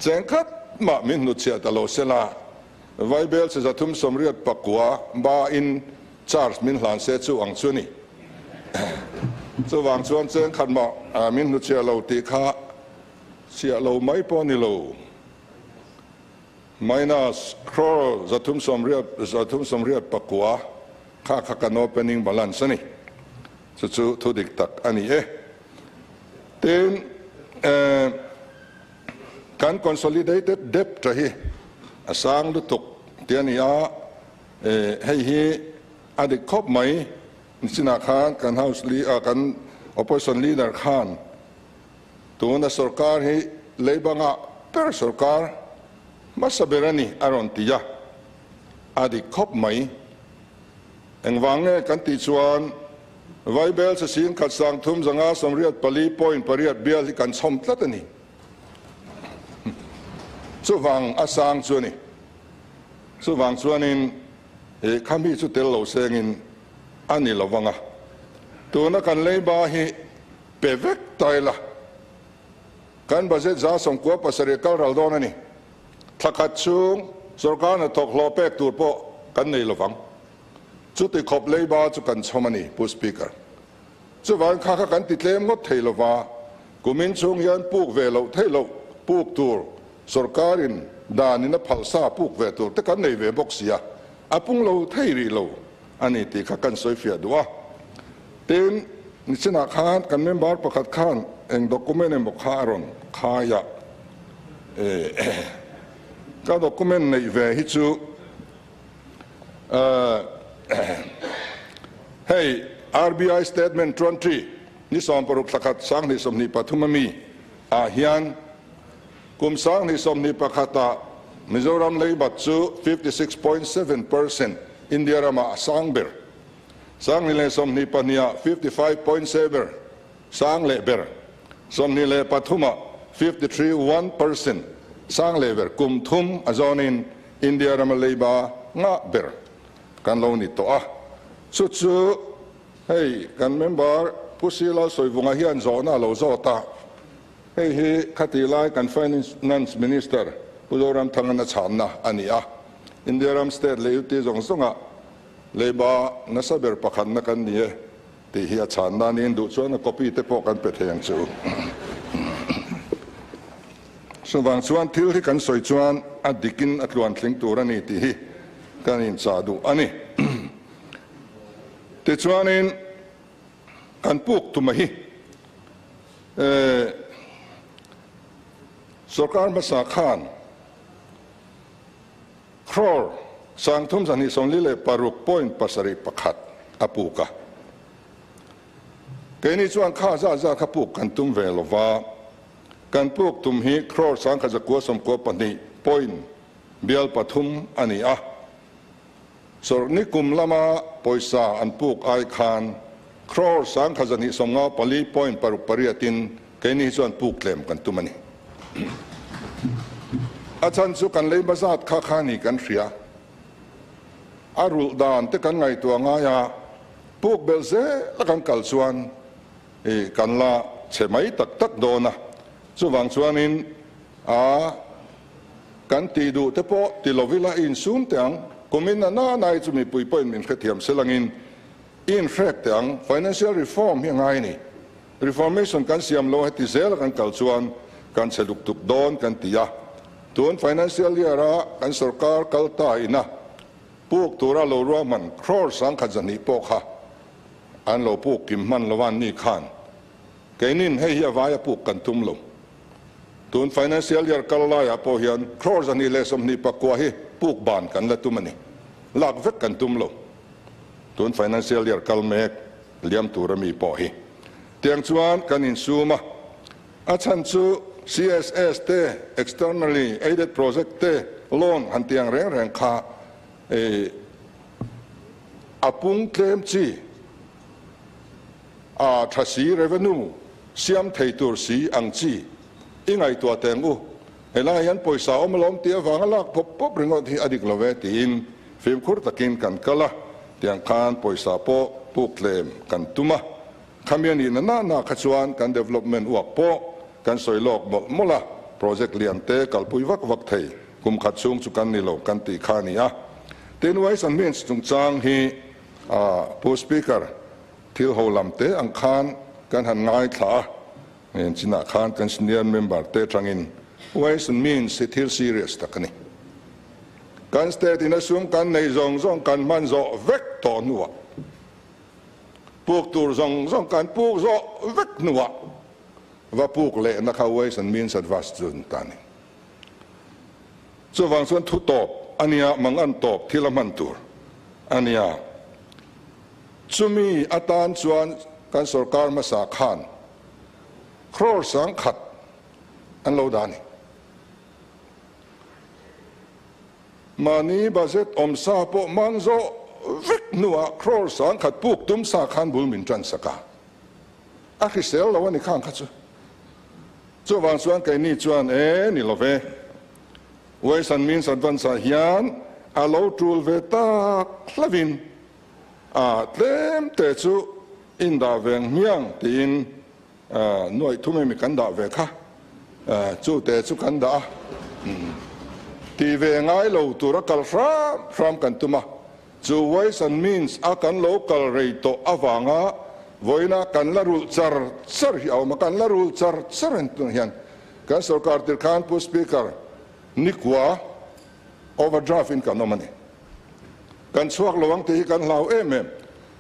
cheng khat mah min hnutchhiah ta lo sela, Vaibel che 389 ba in charge min hlan se chu ang chu ni. Chuvang chuan cheng khat mah min hnutchhiah lo tih kha chhiah lo mai pawh ni lo. Minus crore 389 Kha kha kan opening balance a ni. Chu chu thu dik tak a ni e. Tin, kan consolidated debt hi a sang lutuk tih a ni a, hei hi a dik khawp mai. Nichinah khan kan house kan opposition leader khan tuna sorkar hi leibanga ber sorkar hmasa ber a ni a rawn ti a. A dik khawp mai. Engvang nge kan tih chuan Vaibel che 1,358.8 bial hi kan chhawm tlat a ni. Chuvang a sang chu a ni. Chuvang chuanin i khami chu tel lo sengin a ni lo vang a. Tuna kan leiba hi pe vek ta ila kan budget 97% kal ral dawn a ni. Thla khat chhung sorkar hnathawk hlawh pek tur pawh kan nei lovang. Chuti khawp leiba chu kan chhawm a ni, Pu Speaker. Chuvangin kha kha kan ti tlem ngawt thei lova, kumin chhung hian puk ve loh theih loh puk tur sorkarin danin a phalsa puk ve tur te kan nei ve bawk sia, a pung lo thei rih lo a ni tih kha kan sawi fiah duh a. Tin, nichinah khan kan member pakhat khan eng document emaw kha a rawn khai a, ka document neih ve hi chu. Hei RBI statement 20 ni 60 thlakhat 2023 ami ah hian kum 2021 ah Mizoram leibat chu 56.7% India ramah a sang ber. 2022 ah 55.7 sang leh ber. 23 ah 53.1% sang leh ber. Kum thum a zawnin India rama leiba ngah ber kan lo ni tawh a. Chu chu hei kan member Pu Sila Sawivunga hian zawhna a lo zawt a. Hei hi khatih lai kan Finance Minister Pu Zoramthangan a chhanna a ni a. India ram state leh UT zawng zawngah leiba nasa ber pakhatna kan ni e tih hi a chhanna niin duh chuan a copy te pawh kan pe thei ang chu. Chuvang chuan thil hi kan sawi chuan a dikin a tluantling tur a ni tih hi kan inchah duh a ni. Tichuanin kan puk tuma hi sorkar hmasa khan crore 3,246.71 a puk a. Keini chuan kha zat zat kha puk kan tum ve lova, kan puk tum hi crore 1,192 point bial pathum a ni a. Sawrhni kum lama pawisa an puk ai khan crore 1,294.68 in keini hi chuan puk tlem kan tum a ni. A chhan chu kan leiba zat kha kha ni kan hria. A rulh dan te kan ngaihtuah ngai a, puk belh zel a kan kal chuan i kan la chhe mai tak tak dawn a. Chuvang chuanin a kan tih duh te pawh ti lovila i insum teh ang. Kumin a nanai chu mipui pawhin min hrethiam selangin i inhrek teh ang. Financial reform hi a ngai a ni. Reformation kan siam lo heti zel a kan kal chuan kan chhe luk tuk dawn kan ti a. Tun financial year a kan sorkar kal ta ina puk tura lo ruahman crore 1,200 pawh kha an lo puk kim hman lo an ni khan keinin hei hi a vai a puk kan tum lo. Tun financial year kal laiah pawh hian crore 229 hi puk ban kan la tum a ni. Lak vek kan tum lo. Tun financial year kal mek liam tur ami pawh hi tiang chuan kan insum a, a chhan chu CSS te, externally aided project te, loan han tiang reng reng kha a pung tlem chi a tha si revenue siam thei tur si ang chi i ngaihtuah teng u, helai hian pawisa awm alawm tih avanga lak pawp pawp ringawt hi a dik lo ve tiin fimkhur takin kan kal a, tiang khan pawisa pawh puk tlem kan tum a, khami a nih na na na kha chuan kan development uak pawh kan sawi lawk mawlh mawlh a, project lian te kalpui vak vak thei kum khat chhung chu kan ni lo kan tih kha a ni a. Tin, Ways and Means chungchang hi Pu Speaker thil ho lam te ang khan kan han ngaithla a, Heng chinah khan kan senior member te atangin Ways and Means hi thil serious tak a ni. Kan state in a sum kan nei zawng zawng kan hman zawh vek tawh hnuah, puk tur zawng zawng kan puk zawh vek hnuah va puk lehna kha Ways and Means Advice chu ta a ni. Chuvang chuan thu tawp a nia, mangan tawp thil a hman tur a nia. Chumi atan chuan kan sorkar hmasa khan crore 1,000 an lo dah a ni. Mahni budget awm sa pawh hmang zawh vek hnuah crore 1,000 puk tum sa khan bul min tan sak a. A hrisel lo a ni khang kha chu. Chuvang chuan keini chuan e ni lo ve. Ways and Means Advance ah hian a lo tul ve tak hlavin a tlem te chu in dah ve ang hmiang tiin nuaih thum emi kan dah ve kha chu te chu kan dah a, ti ve ngai lo tura kal hram hram kan tum a, chu Ways and Means a kan lo kal rei tawh avanga vawiina kan la rulh char char hi a awm a, kan la rulh char char en tunah hian kan sorkar tir khan Pu Speaker nikua overdraft in kan awm a ni. Kan chhuak lo ang tih hi kan hlau em em.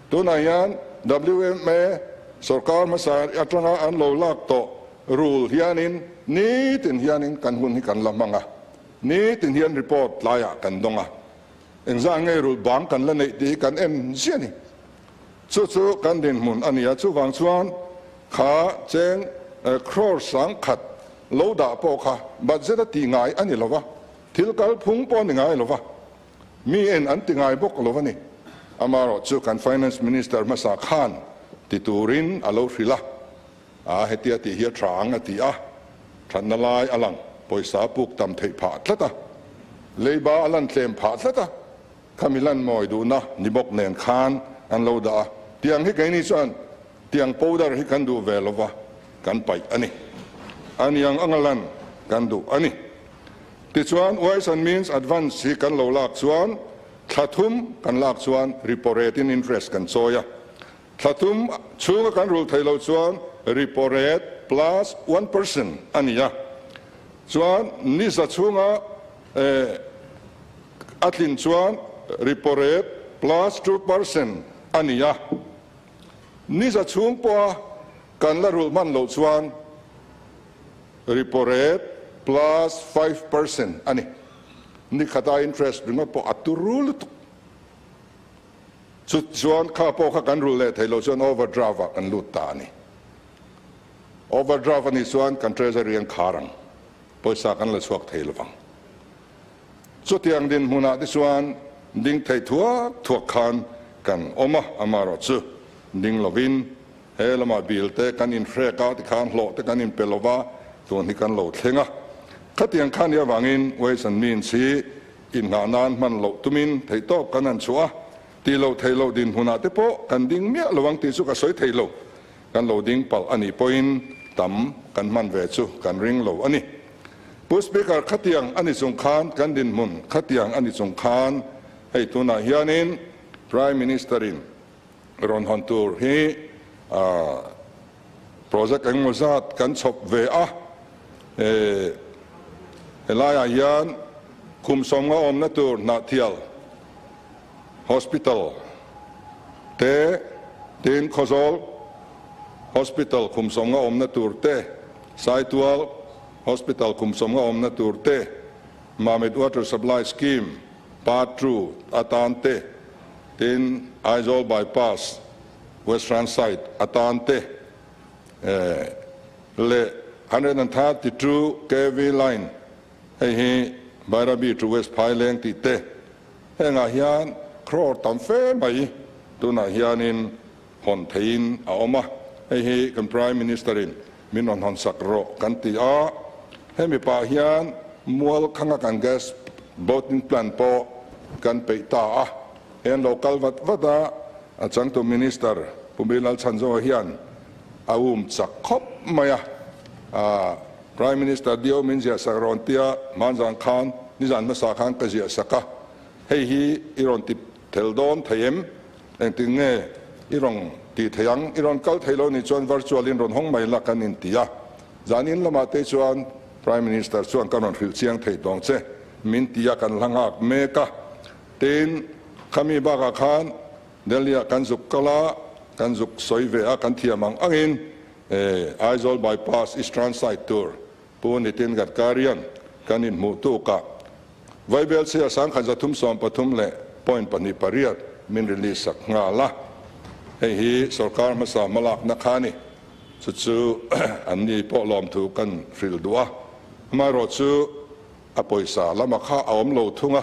Tunah hian WMA sorkar hmasa atanga an lo lak tawh rule hianin nitin hianin kan hun hi kan la hmang a, nitin hian report tlaiah kan dawng a. Engzah nge rulh bang kan la neih tih hi kan en ziah a ni. Chu chu kan dinhmun a ni a, chuvang chuan kha cheng crore 10,000 lo dah pawh kha budget a tih ngai a ni lo va, thil kalphung pawh a ni ngai lo va, mi en an ti ngai bawk lo a ni. Amaherawh chu kan Finance Minister hmasa khan ti turin a lo hrilh a, a hetia tih hi a tha ang a ti a, thatna lai a lang, pawisa puk tam theih phah tlat a, leiba a lan tlem phah tlat a, Khami lan mawi duhna ni bawk nen khan an lo dah a, tiang hi keini chuan tiang powder hi kan duh ve lova kan paih a ni. A niang anga lan kan duh a ni. Tichuan Ways and Means Advance hi kan lo lak chuan thla thum kan lak chuan repo rate in interest kan chawi a, thla thum chhunga kan rulh theih loh chuan repo rate plus 1% a ni a, chuan ni za chhunga A tlin chuan repo rate plus 2% a ni a, ni za chhung pawha kan la rulh hman loh chuan repo rate plus 5% a ni. Ni khata interest ringawt pawh a turu lutuk. Chu chuan kha pawh kha kan rulh leh theih loh chuan overdraft ah kan lut ta a ni. Overdraft a nih chuan kan treasury an khar ang, pawisa kan la chhuak thei lovang. Chutiang dinhmunah te chuan ding thei thuak thuak khan kan awm a, amaherawh chu ding lovin he lamah bil te kan inhrek a, tikhan hlawh te kan inpe lova, tun hi kan lo thleng a. Khatiang khan i avangin Ways and Means hi inngah nan hman loh tumin theihtawp kan han chhuah a, tih loh theih loh dinhmunah te pawh kan ding miah lo ang tih chu ka sawi thei lo. Kan lo ding palh a nih pawhin tam kan hman ve chu kan ring lo a ni. Pu Speaker, khatiang a ni chung khan kan dinhmun khatiang a ni chung khan hei tunah hianin Prime Minister-in rawn hawn tur hi project engemaw zat kan chhawp ve a, helaiah hian kum 50 awmna tur Hnahthial Hospital te, tin Khawzawl Hospital kum 50 awmna tur te, Saitual Hospital kum 50 awmna tur te, Mamit Water Supply Scheme Part 2 atan te, tin Aizawl Bypass Western Side atan te leh 132 kv line hei hi Bairabi to West Phaileng tih te, Hengah hian crore tam fe mai tunah hianin hawn theihin a awm a, hei hi kan Prime Minister-in min rawn hawn sak rawh kan ti a, hemi pah hian mual khanga kan gas boating plant pawh kan peih ta a, hei an lo kal vat vat a, a changtu Minister Pu Bilal Chhanzoa hian a um chak khawp mai a, Prime Minister Dio min ziah sak rawn tia hmanzan khan nizan hmasa khan ka ziah sak a, hei hi i rawn ti tel dawn thei em? Engtin nge i rawn ti thei ang? I rawn kal thei lo nih chuan virtual in rawn hawng mai la kan inti a, zan in lamah te chuan Prime Minister chuan ka rawn hrilh chiang thei tawng che min ti a kan hla nghak mek a, tin khami bakah khan Delhi ah kan zuk kal a, kan zuk sawi ve a, kan thiam ang angin Aizawl Bypass Eastern side tur Pu Nitin Gadkari-a'n kan inhmuh tukah Vaibel chhia 1313 leh point 28 min release sak nghal a, hei hi sorkar hmasa hmalakna kha a ni. Chu chu anni pawh lawmthu kan hrilh duh a, amaherawh chu a pawisa lama kha a awm lo thung a,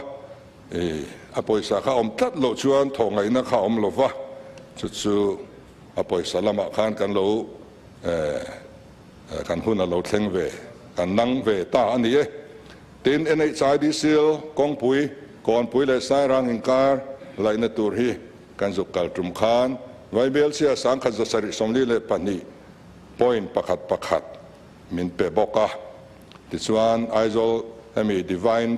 a pawisa kha a awm tlat loh chuan thawh ngaihna kha a awm lo va, chu chu a pawisa lamah khan kan lo kan hun a lo thleng ve, kan nang ve ta a ni e. Tin, NHID Sil kawngpui, Kawnpui leh Sairang inkar laihna tur hi kan zuk kal tum khan Vaibel chhia 1742 point pakhat pakhat min pe bawk a. Tichuan, Aizawl hemi Divine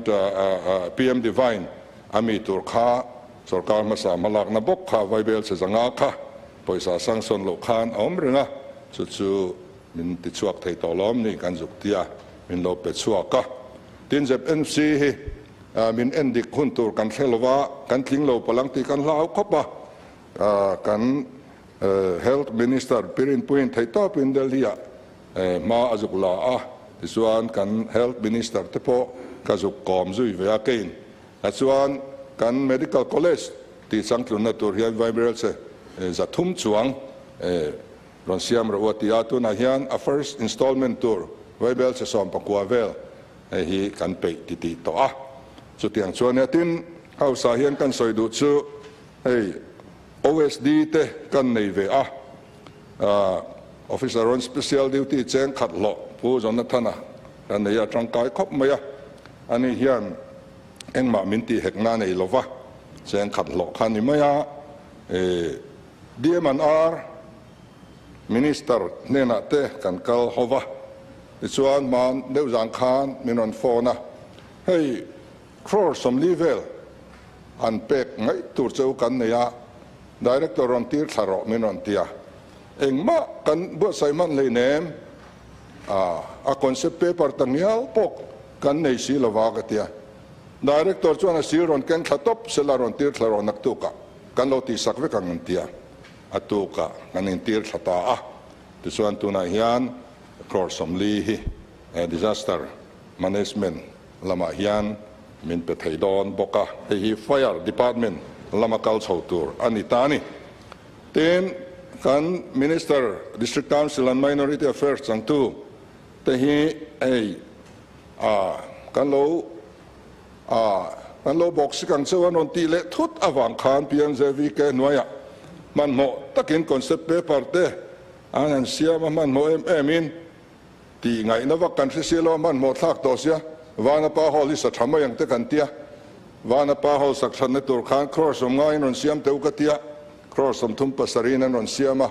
PM Divine a mi tur kha Sorkar hmasa hmalakna bawk kha Vaibel chhe zanga kha pawisa sanction loh khan a awm reng a, chu chu min ti chhuak thei tawh lawm ni kan zuk tia min lo pe chhuak a. Tin ZNC hi min en dik hun tur kan hre lova, kan tling lo palang tih kan hlau khawp a, kan Health Minister Pirinpuiin theihtawpin Delhi-ah hma a zuk la a, tichuan kan Health Minister te pawh ka zuk kawm zui ve a kein. Chuan. kan Medical College tih changtlunna tur hian Vaibelchhe 300 chuang rawn siam rawh u a ti a, tunah hian a first installment tur Vaibelchhe 19 vel hei hi kan peih titih tawh a. Chutiang chuan nia tin House ah hian kan sawi duh chu hei OSD te kan nei ve a, Officer on Special Duty cheng khat hlawh Pu Jonathan-a kan nei a, tangkai khawp mai a, ani hian engmah min tih hek na nei lova, cheng khat hlawh kha ni mai a, DM&R Minister hnenah te kan kal ho va, tichuan hman deuh zan khan min rawn phone a, hei crore 40 vel an pek ngaih tur cheu kan nei a, Director rawn tir thla rawh min rawn ti a, engmah kan buatsaih hman hleinem, a concept paper ta ngial pawh kan nei si lova ka ti a, Director chuan a sir rawn keng thla tawp sela rawn tir thla rawh naktukah kan lo tihsak vek ang an ti a, a tukah kan intir thla ta a, tichuan tunah hian crore 40 hi disaster management lamah hian min pe thei dawn bawk a, hei hi Fire Department lama kal chho tur a ni ta a ni. Tin, kan Minister, District Council and Minority Affairs changtu te hi hei a kan lo a kan lo bawk sik ang cheu an rawn tih leh thut avang khan PMJVK hnuaiah hmanhmawh takin concept paper te an han siam a, hmanhmawh em em in Tih ngaihna vak kan hre si lo a, hmanhmawh thlak tawh sia, Vanapa Hall hi sa tha mai ang te kan tia, Vanapa Hall sak thatna tur khan crore 50 in rawn siam teh u ka tia, crore 37 in an rawn siam a,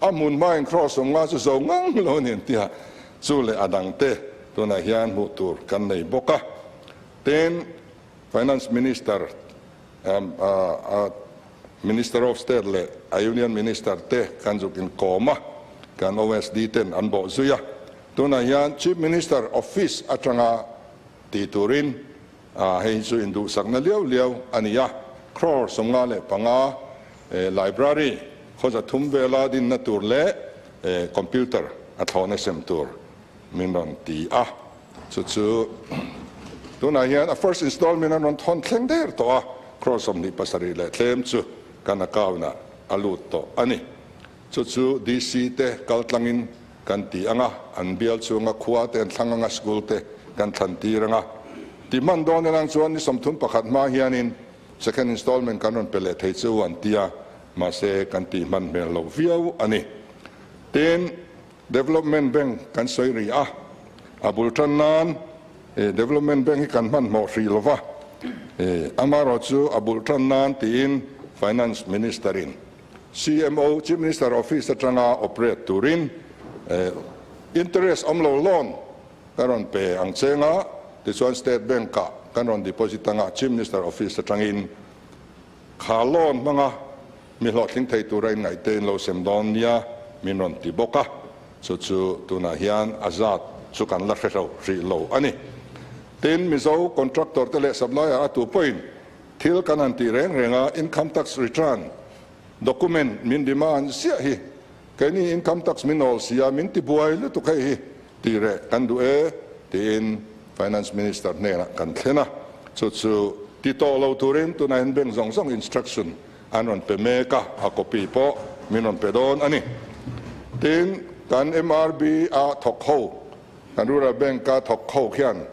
a hmun hmain crore 50 chu zo ngang lo a ni an tia, chu leh a dang te tunah hian hmuh tur kan nei bawk a. Tin, Finance Minister, Minister of State leh a Union Minister te kan zuk inkawm a, kan OSD ten an bawh zui a. Tunah hian Chief Minister Office atanga ti turin hei hi chu induhsakna liau liau a ni a, crore 55 library khaw 300 vela dinna tur leh computer a thlawhna sem tur min rawn ti a. Chu chu tunah hian a first installment an rawn thawn thleng der tawh a, crore 27 leh tlem chu kan account ah a lut tawh a ni. Chu chu DC te kal tlangin kan ti ang a, an bial chhunga khua te an thlang ang a, school te kan thlan tir ang a. Ti hman dawn elang chuan ni 31 hma hianin second installment kan rawn pe leh thei chu an ti a, mahse kan tih hman hmel loh viau a ni. Tin, Development Bank kan sawi rih a, a bul tan nan Development Bank hi kan hmanhmawh hrih lo va, amaherawh chu a bul tan nan tiin Finance Minister-in CMO, Chief Minister Office, atanga operate turin interest awm lo loan kan rawn pe ang cheng a, tichuan State Bank-ah kan rawn deposit anga Chief Minister Office atangin kha loan hmanga Mi hlawhtling thei tura inngaihte in lo sem dawn nia min rawn ti bawk a, chu chu tunah hian a zat chu kan la hre hlo hrih lo a ni. Tin, Mizo contractor te leh supplier a tu pawhin thil kan han tih reng reng a, income tax return document min demand ziah hi keini income tax min awl si a, min ti buai lutuk hei hi tih reh kan duh e tiin Finance Minister hnenah kan thlen a, chu chu ti tawh lo turin tunah hian bank zawng zawng instruction an rawn pe mek a, a copy pawh min rawn pe dawn a ni. Tin, kan MRB a thawk ho, kan Rural Bank a thawk ho khian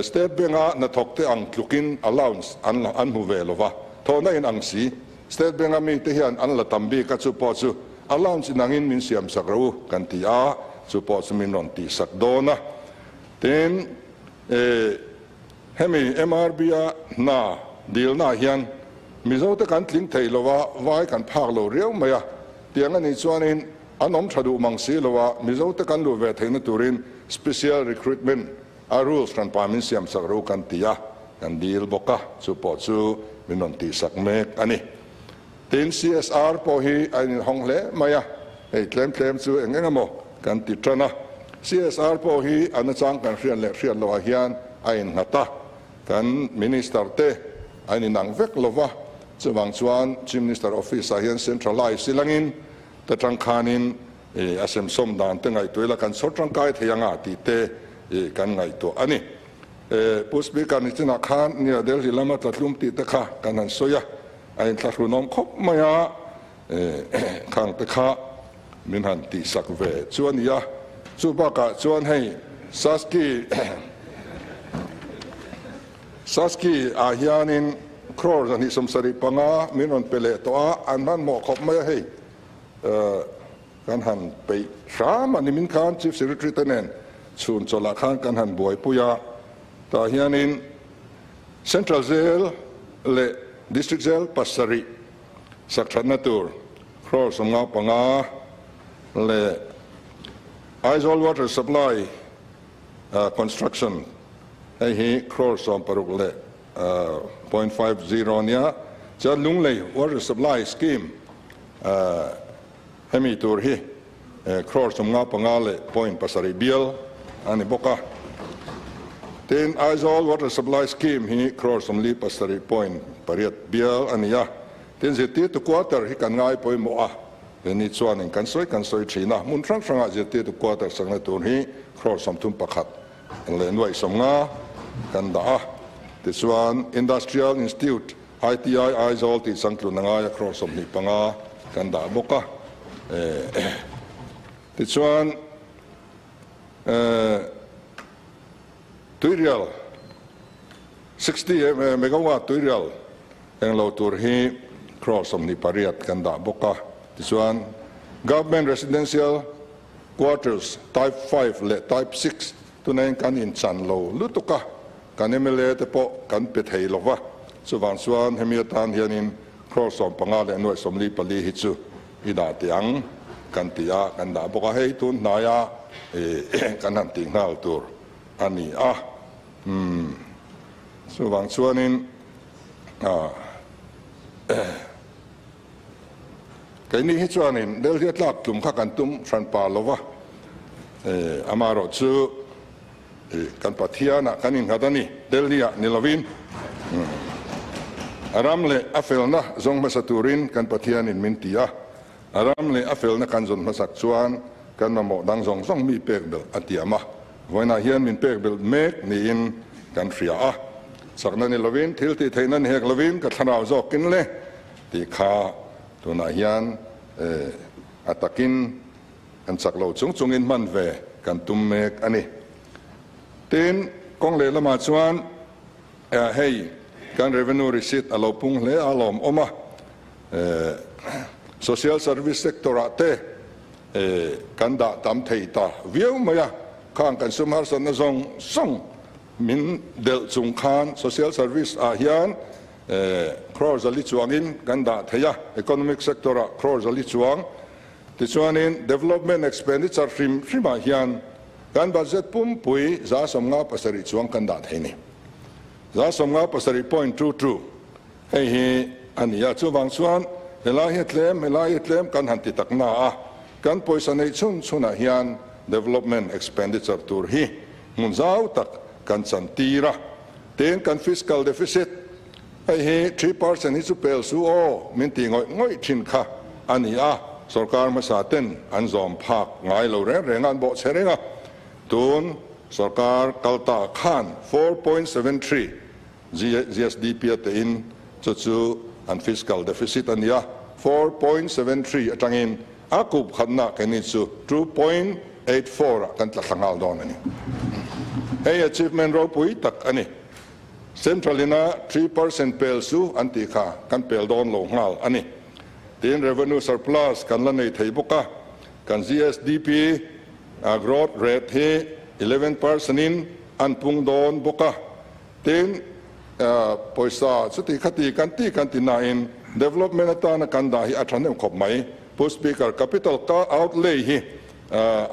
State Bank a hnathawk te ang tlukin allowance an an hmu ve lova, thawhna in ang si. State Bank a mite hian an la tam bik a, chu pawh chu allowance inangin min siam sak rawh u kan ti a, chu pawh chu min rawn tihsak dawn a. Tin, hemi MRB a hna dilnaah hian Mizote kan tling thei lo a, vai kan phak lo riau mai a, tiang a nih chuanin an awm tha duh mang si lo a, Mizote kan luh ve theihna turin special recruitment a rules hran pa min siam sak ro kan ti a, kan dil bawk a, chu pawh chu min rawn tihsak mek a ni. Tin, CSR pawh hi a inhawng hle mai a, hei tlem tlem chu eng eng emaw kan ti tan a. CSR pawh hi a nachang kan hriat leh hriat loh ah hian a innghat a, kan Minister te a inang vek lo va, chuvang chuan Chief Minister Office ah hian centralize ilangin ta tang khanin a semsawm dan te ngaihtuah ila kan chhawr tangkai thei anga tih te kan ngaihtuah a ni. Pu Speaker ni chinah khan nia Delhi lama tla tlum tih te kha kan han sawi a, a inthlahrunawm khawp mai a, khang te kha min han tihsak ve chu a ni a. Chu bakah chuan hei Saski Saski ah hianin crore 275 min rawn pe leh tawh a, an hmanhmawh khawp mai a hei. Kan han peih hram a ni min khan Chief Secretary te nen chhun chawlh ah khan kan han buaipui a, tah hianin Central Jail leh District Jail pasarih sak thatna tur crore 55 leh Aizawl Water Supply Construction hei hi crore 16 leh 0.50 nia, chuan Lunglei Water Supply Scheme Hemi tur hi crore 55 leh point pasarih bial a ni bawk a. Tin, Aizawl Water Supply Scheme hi crore 47 point pariat bial a ni a. Tin, zirtirtu quarter hi kan ngai pawimawh a, heni chuanin kan sawi kan sawi thin a, hmun hrang hrangah zirtirtu quarter sakna tur hi crore 31 leh nuaih 50 kan dah a. Tichuan, Industrial Institute ITI Aizawl tih changtlun a ngai a crore 25 kan dah bawk a. Tichuan Tuirial 60 megawatt Tuirial englo tur hi crore 28 kan dah bawk a. Tichuan Government Residential Quarters Type 5 leh Type 6 tunain kan inchan lo lutuk a. Kan mla te pawh kan pe thei lo va, chuvang chuan hemi atan hianin crore 15 leh nuaih 44 hi chu i dah teh ang kan ti a, kan dah bawk a, hei tun hnaia kan han tih nghal tur a ni a. Umm, chuvang chuanin keini hi chuanin Delhi a tlak tlum kha kan tum hranpa lo va, amaherawh chu Kan Pathianah kan innghat a ni, Delhi-ah ni lovin. A ram leh a felna zawng hmasa turin kan Pathianin min ti a, a ram leh a felna kan zawn hmasak chuan kan mamawh dang zawng zawng mi pek belh a tiam a, vawiinah hian min pek belh mek niin kan hria a. Chakna ni lovin, thil tih theihna ni hek lovin ka thlarau zawkin le tih kha tunah hian a takin Kan chak lo chung chungin hman ve kan tum mek a ni. Tin, kawng lehlamah chuan hei kan revenue receipt a lo pung hle a lawmawm a, social service sector ah te kan dah tam thei ta viau mai a, khang kan sum harsatna zawng zawng min delh chung khan social service ah hian crore zali chuangin kan dah thei a, economic sector ah crore zali chuang Tichuanin development expenditure hrim hrimah hian kan budget pumpui 57 chuang kan dah thei ni. 57.22 hei hi a ni a, chuvang chuan helai hi tlem, helai hi tlem kan han ti tak na a, kan pawisa neih chhun chhunah hian development expenditure tur hi hmun zau tak kan chan tir a. Tin, kan fiscal deficit Hei hi 3% hi chu pel su aw min ti ngawih ngawih thin kha a ni a, sorkar hmasa ten an zawm phak ngai lo reng reng a, an bawhchhe reng a. Tun sorkar kal ta khan 4.73 GSDP a tein chu chu an fiscal deficit a ni a, 4.73 atangin a kup khatna keini chu 2.84 ah kan tla thla nghal dawn a ni. Hei achievement ropui tak a ni. Central ina 3% pel chu an tih kha kan pel dawn lo nghal a ni. Tin, revenue surplus kan la nei thei bawk a, kan GSDP growth rate hi 11% in an pung dawn bawk a. Tin, pawisa chuti khati kan ti kan ti nain development atana kan dah hi a tha hnem khawp mai. Pu Speaker, capital outlay hi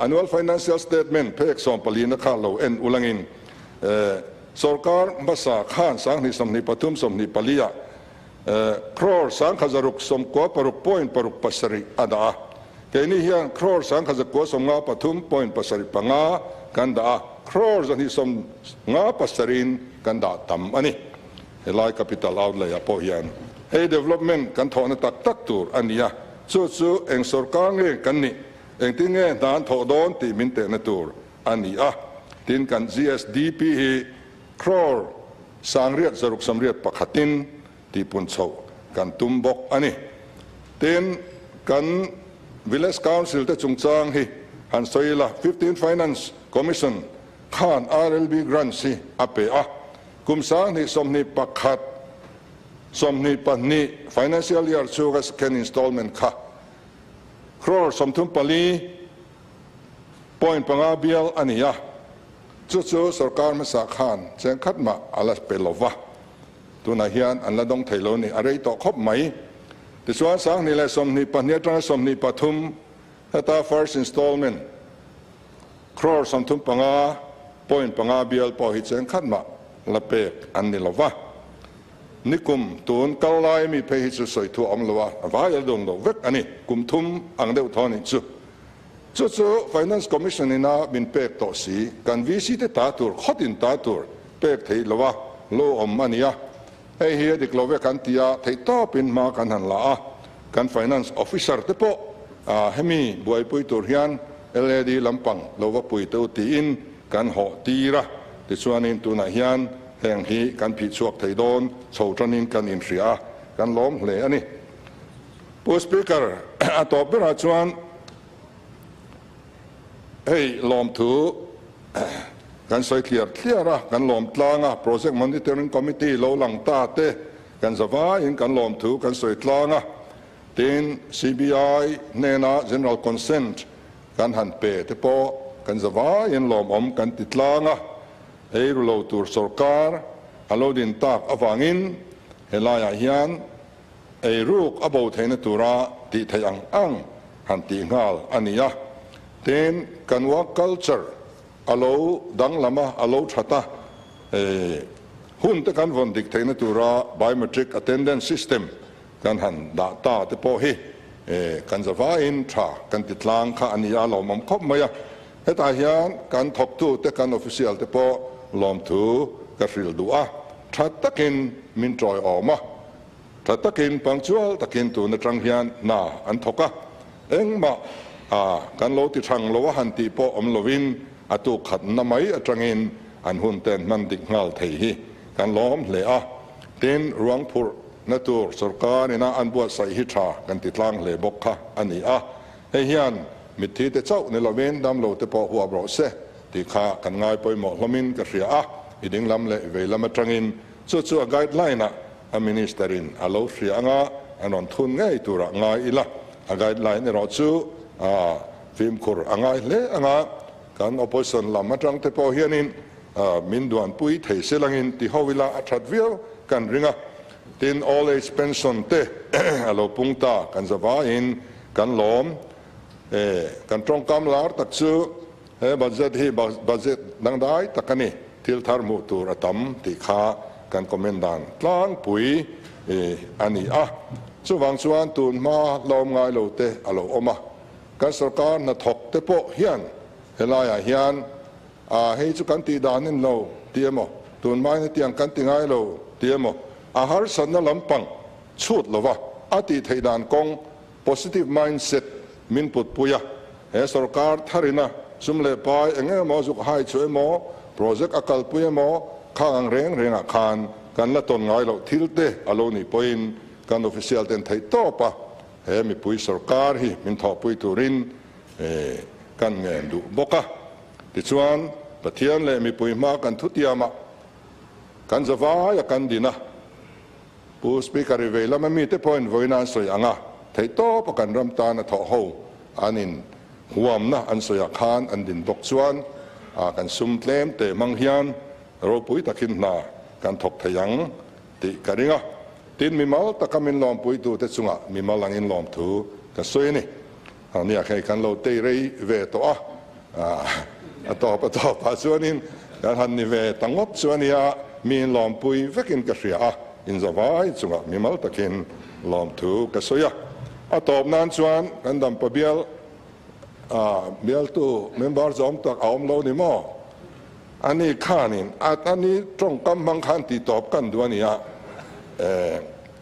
annual financial statement phek 14 na kha lo en ulangin Sorkar hmasa khan 2023 24 ah crore 1696.67 a dah a, keini hian crore 1993.75 kan dah a, crore 257 in kan dah tam a ni. Helai capital outlay ah pawh hian hei development kan thawhna tak tak tur a ni a, chu chu eng sorkar nge kan nih, engtin nge hna an thawh dawn tih min tehna tur a ni a, tin kan GSDP hi Crore 681 in tihpun chhoh kan tum bawk a ni. Tin, kan Village Council te chungchang hi han sawi ila, 15 Finance Commission khan RLB grants hi a pe a, kum 2021, 22 financial year chhunga second installment kha crore 34 point panga bial a ni a, chu chu sorkar hmasa khan cheng khat mah a la pe lo va, tunah hian an la dawng thei lo ni, a rei tawh khawp mai. Tichuan 2024 atanga 23 heta first installment crore 35 point panga bial pawh hi cheng khat mah la pek an ni lo va. Nikum tun kal lai mi phei hi chu sawi thu a awm lo a, a vai a dawng loh vek a ni, kum thum ang deuh thaw nih chu. Chu chu Finance Commission ina min pek tawh si, kan VC te ta tur, khawtin ta tur pek theih lo a, lo awm a ni a. Hei hi a dik lo ve kan ti a, theihtawpin hma kan han la a, kan Finance Officer te pawh hemi buaipui tur hian LAD lampang lo va pui teuh tiin kan hawh tir a, tichuanin tunah hian heng hi kan phih chhuak thei dawn chho tanin kan inhria a, kan lawm hle a ni. Pu Speaker, a tawp berah chuan hei lawmthu kan sawi thliar thliar a, kan lawm tlang a, Project Monitoring Committee lo lang ta te kan zavaiin kan lawmthu kan sawi tlang a, tin CBI hnena General Consent kan han pe te pawh kan zavaiin lawmawm kan ti tlang a, ei ru lo tur sorkar a lo din tak avangin helaiah hian ei ruk a bo theihna tura tih theih ang ang han tih nghal a ni a. Tin, kan work culture a lo danglam a, a lo that a, hun te kan vawn dik theihna tura biometric attendance system kan han dah ta te pawh hi kan zavaiin tha kan ti tlang kha a ni a, lawmawm khawp mai a. Hetah hian kan thawktute, kan official te pawh lawmthu ka hrilh duh a, tha takin min tawiawm a, tha takin punctual takin tun atang hian hna an thawk a, engmah kan lo ti thang lo a han tih pawh awm lovin a tuk khatna mai atangin an hun ten hman dik nghal thei hi kan lawm hle a, tin ruang phurh na tur sorkar ina an buatsaih hi tha kan ti tlang hle bawk kha a ni a, hei hian mitthi te chauh ni lovin damlo te pawh huap rawh se tih kha kan ngai pawimawh hlawmin ka hria a, i dinglam leh veilam atangin Chu chu a guideline ah a minister in a lo hria anga an rawn thun ngei turah ngai ila, a guideline erawh chu a fimkhur a ngai hle anga kan opposition lam atang te pawh hianin min duanpui thei se langin ti ho ila a that viau kan ring a. Tin, old age pension te a lo pung ta kan zavaiin kan lawm e, kan tawngkam lar tak chu He budget hi budget dangdai tak a ni, thil thar hmuh tur a tam tih kha kan comment dan tlangpui a ni a. Chuvang chuan tun hma lawm ngai lo te a lo awm a, kan sorkar hnathawk te pawh hian helaiah hian a hei chu kan tih dan in lo ti emaw, tun hmain hetiang kan ti ngai lo ti emaw, a harsatna lampang chhut lova a tih theih dan kawng Positive mindset min putpui a, he sorkar tharina sum leh pai eng emaw zuk hai chu emaw, project a kalpui emaw khang ang reng rengah khan kan la tawn ngai loh thil te a lo nih pawhin kan official ten theih tawp a, he mipui sorkar hi min thawhpui turin kan ngen duh bawk a. Tichuan, Pathian leh mipui hma kan thutiamah kan zavai a kan din a. Pu Speaker i vei lama mite pawhin vawiin an sawi ang a, theihtawp a kan ram tan a thawh ho an in huamna an sawi ah khan an din bawk chuan a kan sum tlem te hmang hian ropui takin hna kan thawk thei ang tih ka ring a. Tin, mimal taka min lawmpuitu te chungah mimal angin lawmthu ka sawi a ni. Nia hei kan lo tei rei ve tawh a, a tawp a tawp ah chuanin kan han ni ve ta ngawt chu a nia, mi in lawmpui vekin ka hria a, inzavai chungah mimal takin lawmthu ka sawi a. A tawp nan chuan kan dampa bial bialtu member zawm tak a awm lo ni maw? Ani khanin a ni tawngkam hmang khan tih tawp kan duh a nia,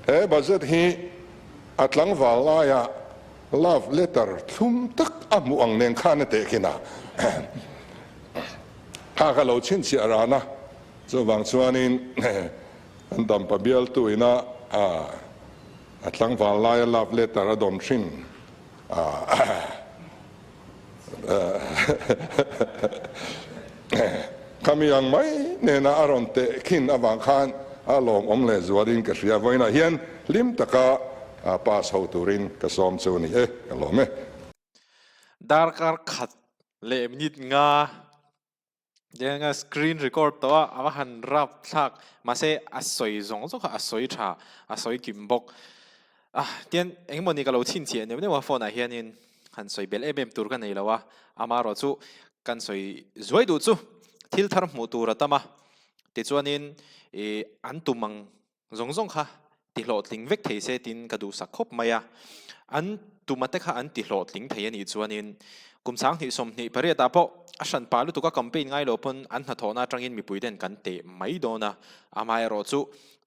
he budget hi a tlangval laia Love letter thlum tak a hmuh ang nen khan a teh khin a, kha ka lo chhinchhiah ran a. Chuvang chuanin kan Dampa bialtu ina a tlangval laia love letter a dawn thin Khami ang mai nena a rawn teh khin avang khan a lawmawm leh zualin ka hria. Vawiinah hian hlim taka pass ho turin ka sawm chu a ni e, ka lawm e. Darkar khat leh minute nga Denga screen record tawh a, a va han rap thlak. Mahse a sawi zawng zawng kha a sawi tha, a sawi kim bawk. Ah, tian engemaw ni ka lo chhinchhiah neuh neuh a phone ah hianin han sawi belh em em tur ka nei lo a, amaherawh chu kan sawi zuai duh chu thil thar hmuh tur a tam a, tichuanin ih an tum ang zawng zawng kha ti hlawhtling vek thei se tiin ka duhsak khawp mai a. An tuma te kha an ti hlawhtling thei a nih chuanin kum 2028 ah pawh a hran pah lutuk a campaign ngai lo pawn an hnathawhna atangin mipui ten kan teh mai dawn a. Amaherawh chu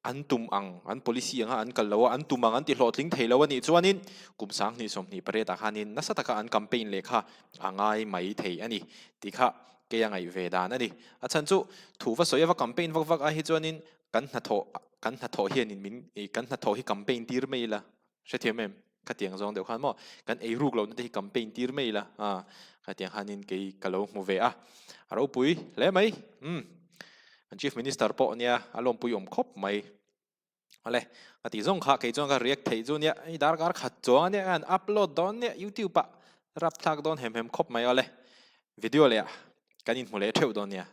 an tum ang, an policy anga an kal lo a, an tum ang an ti hlawhtling thei lo a nih chuanin kum 2028 ah khanin nasa taka an campaign leh kha a ngai mai thei a ni tih kha kei a ngaih ve dan a ni. A chhan chu thu va sawi ava campaign vak vak ai hi chuanin Kan hnathawh kan hnathawh hianin min ih kan hnathawh hi campaign tir mai ila hrethiam em? Khatiang zawng deuh khan maw kan ei ruk lohna te hi campaign tir mai ila a khatiang khanin kei ka lo hmu ve a a ropui hle mai umm kan chief minister pawh nia a lawmpui awm khawp mai awle a tih zawng kha kei chuan ka react theih chu nia hei darkar khat chuang ania an upload dawn nia youtube ah rapthlak dawn hem hem khawp mai awle video leh ah kan inhmu leh theuh dawn nia.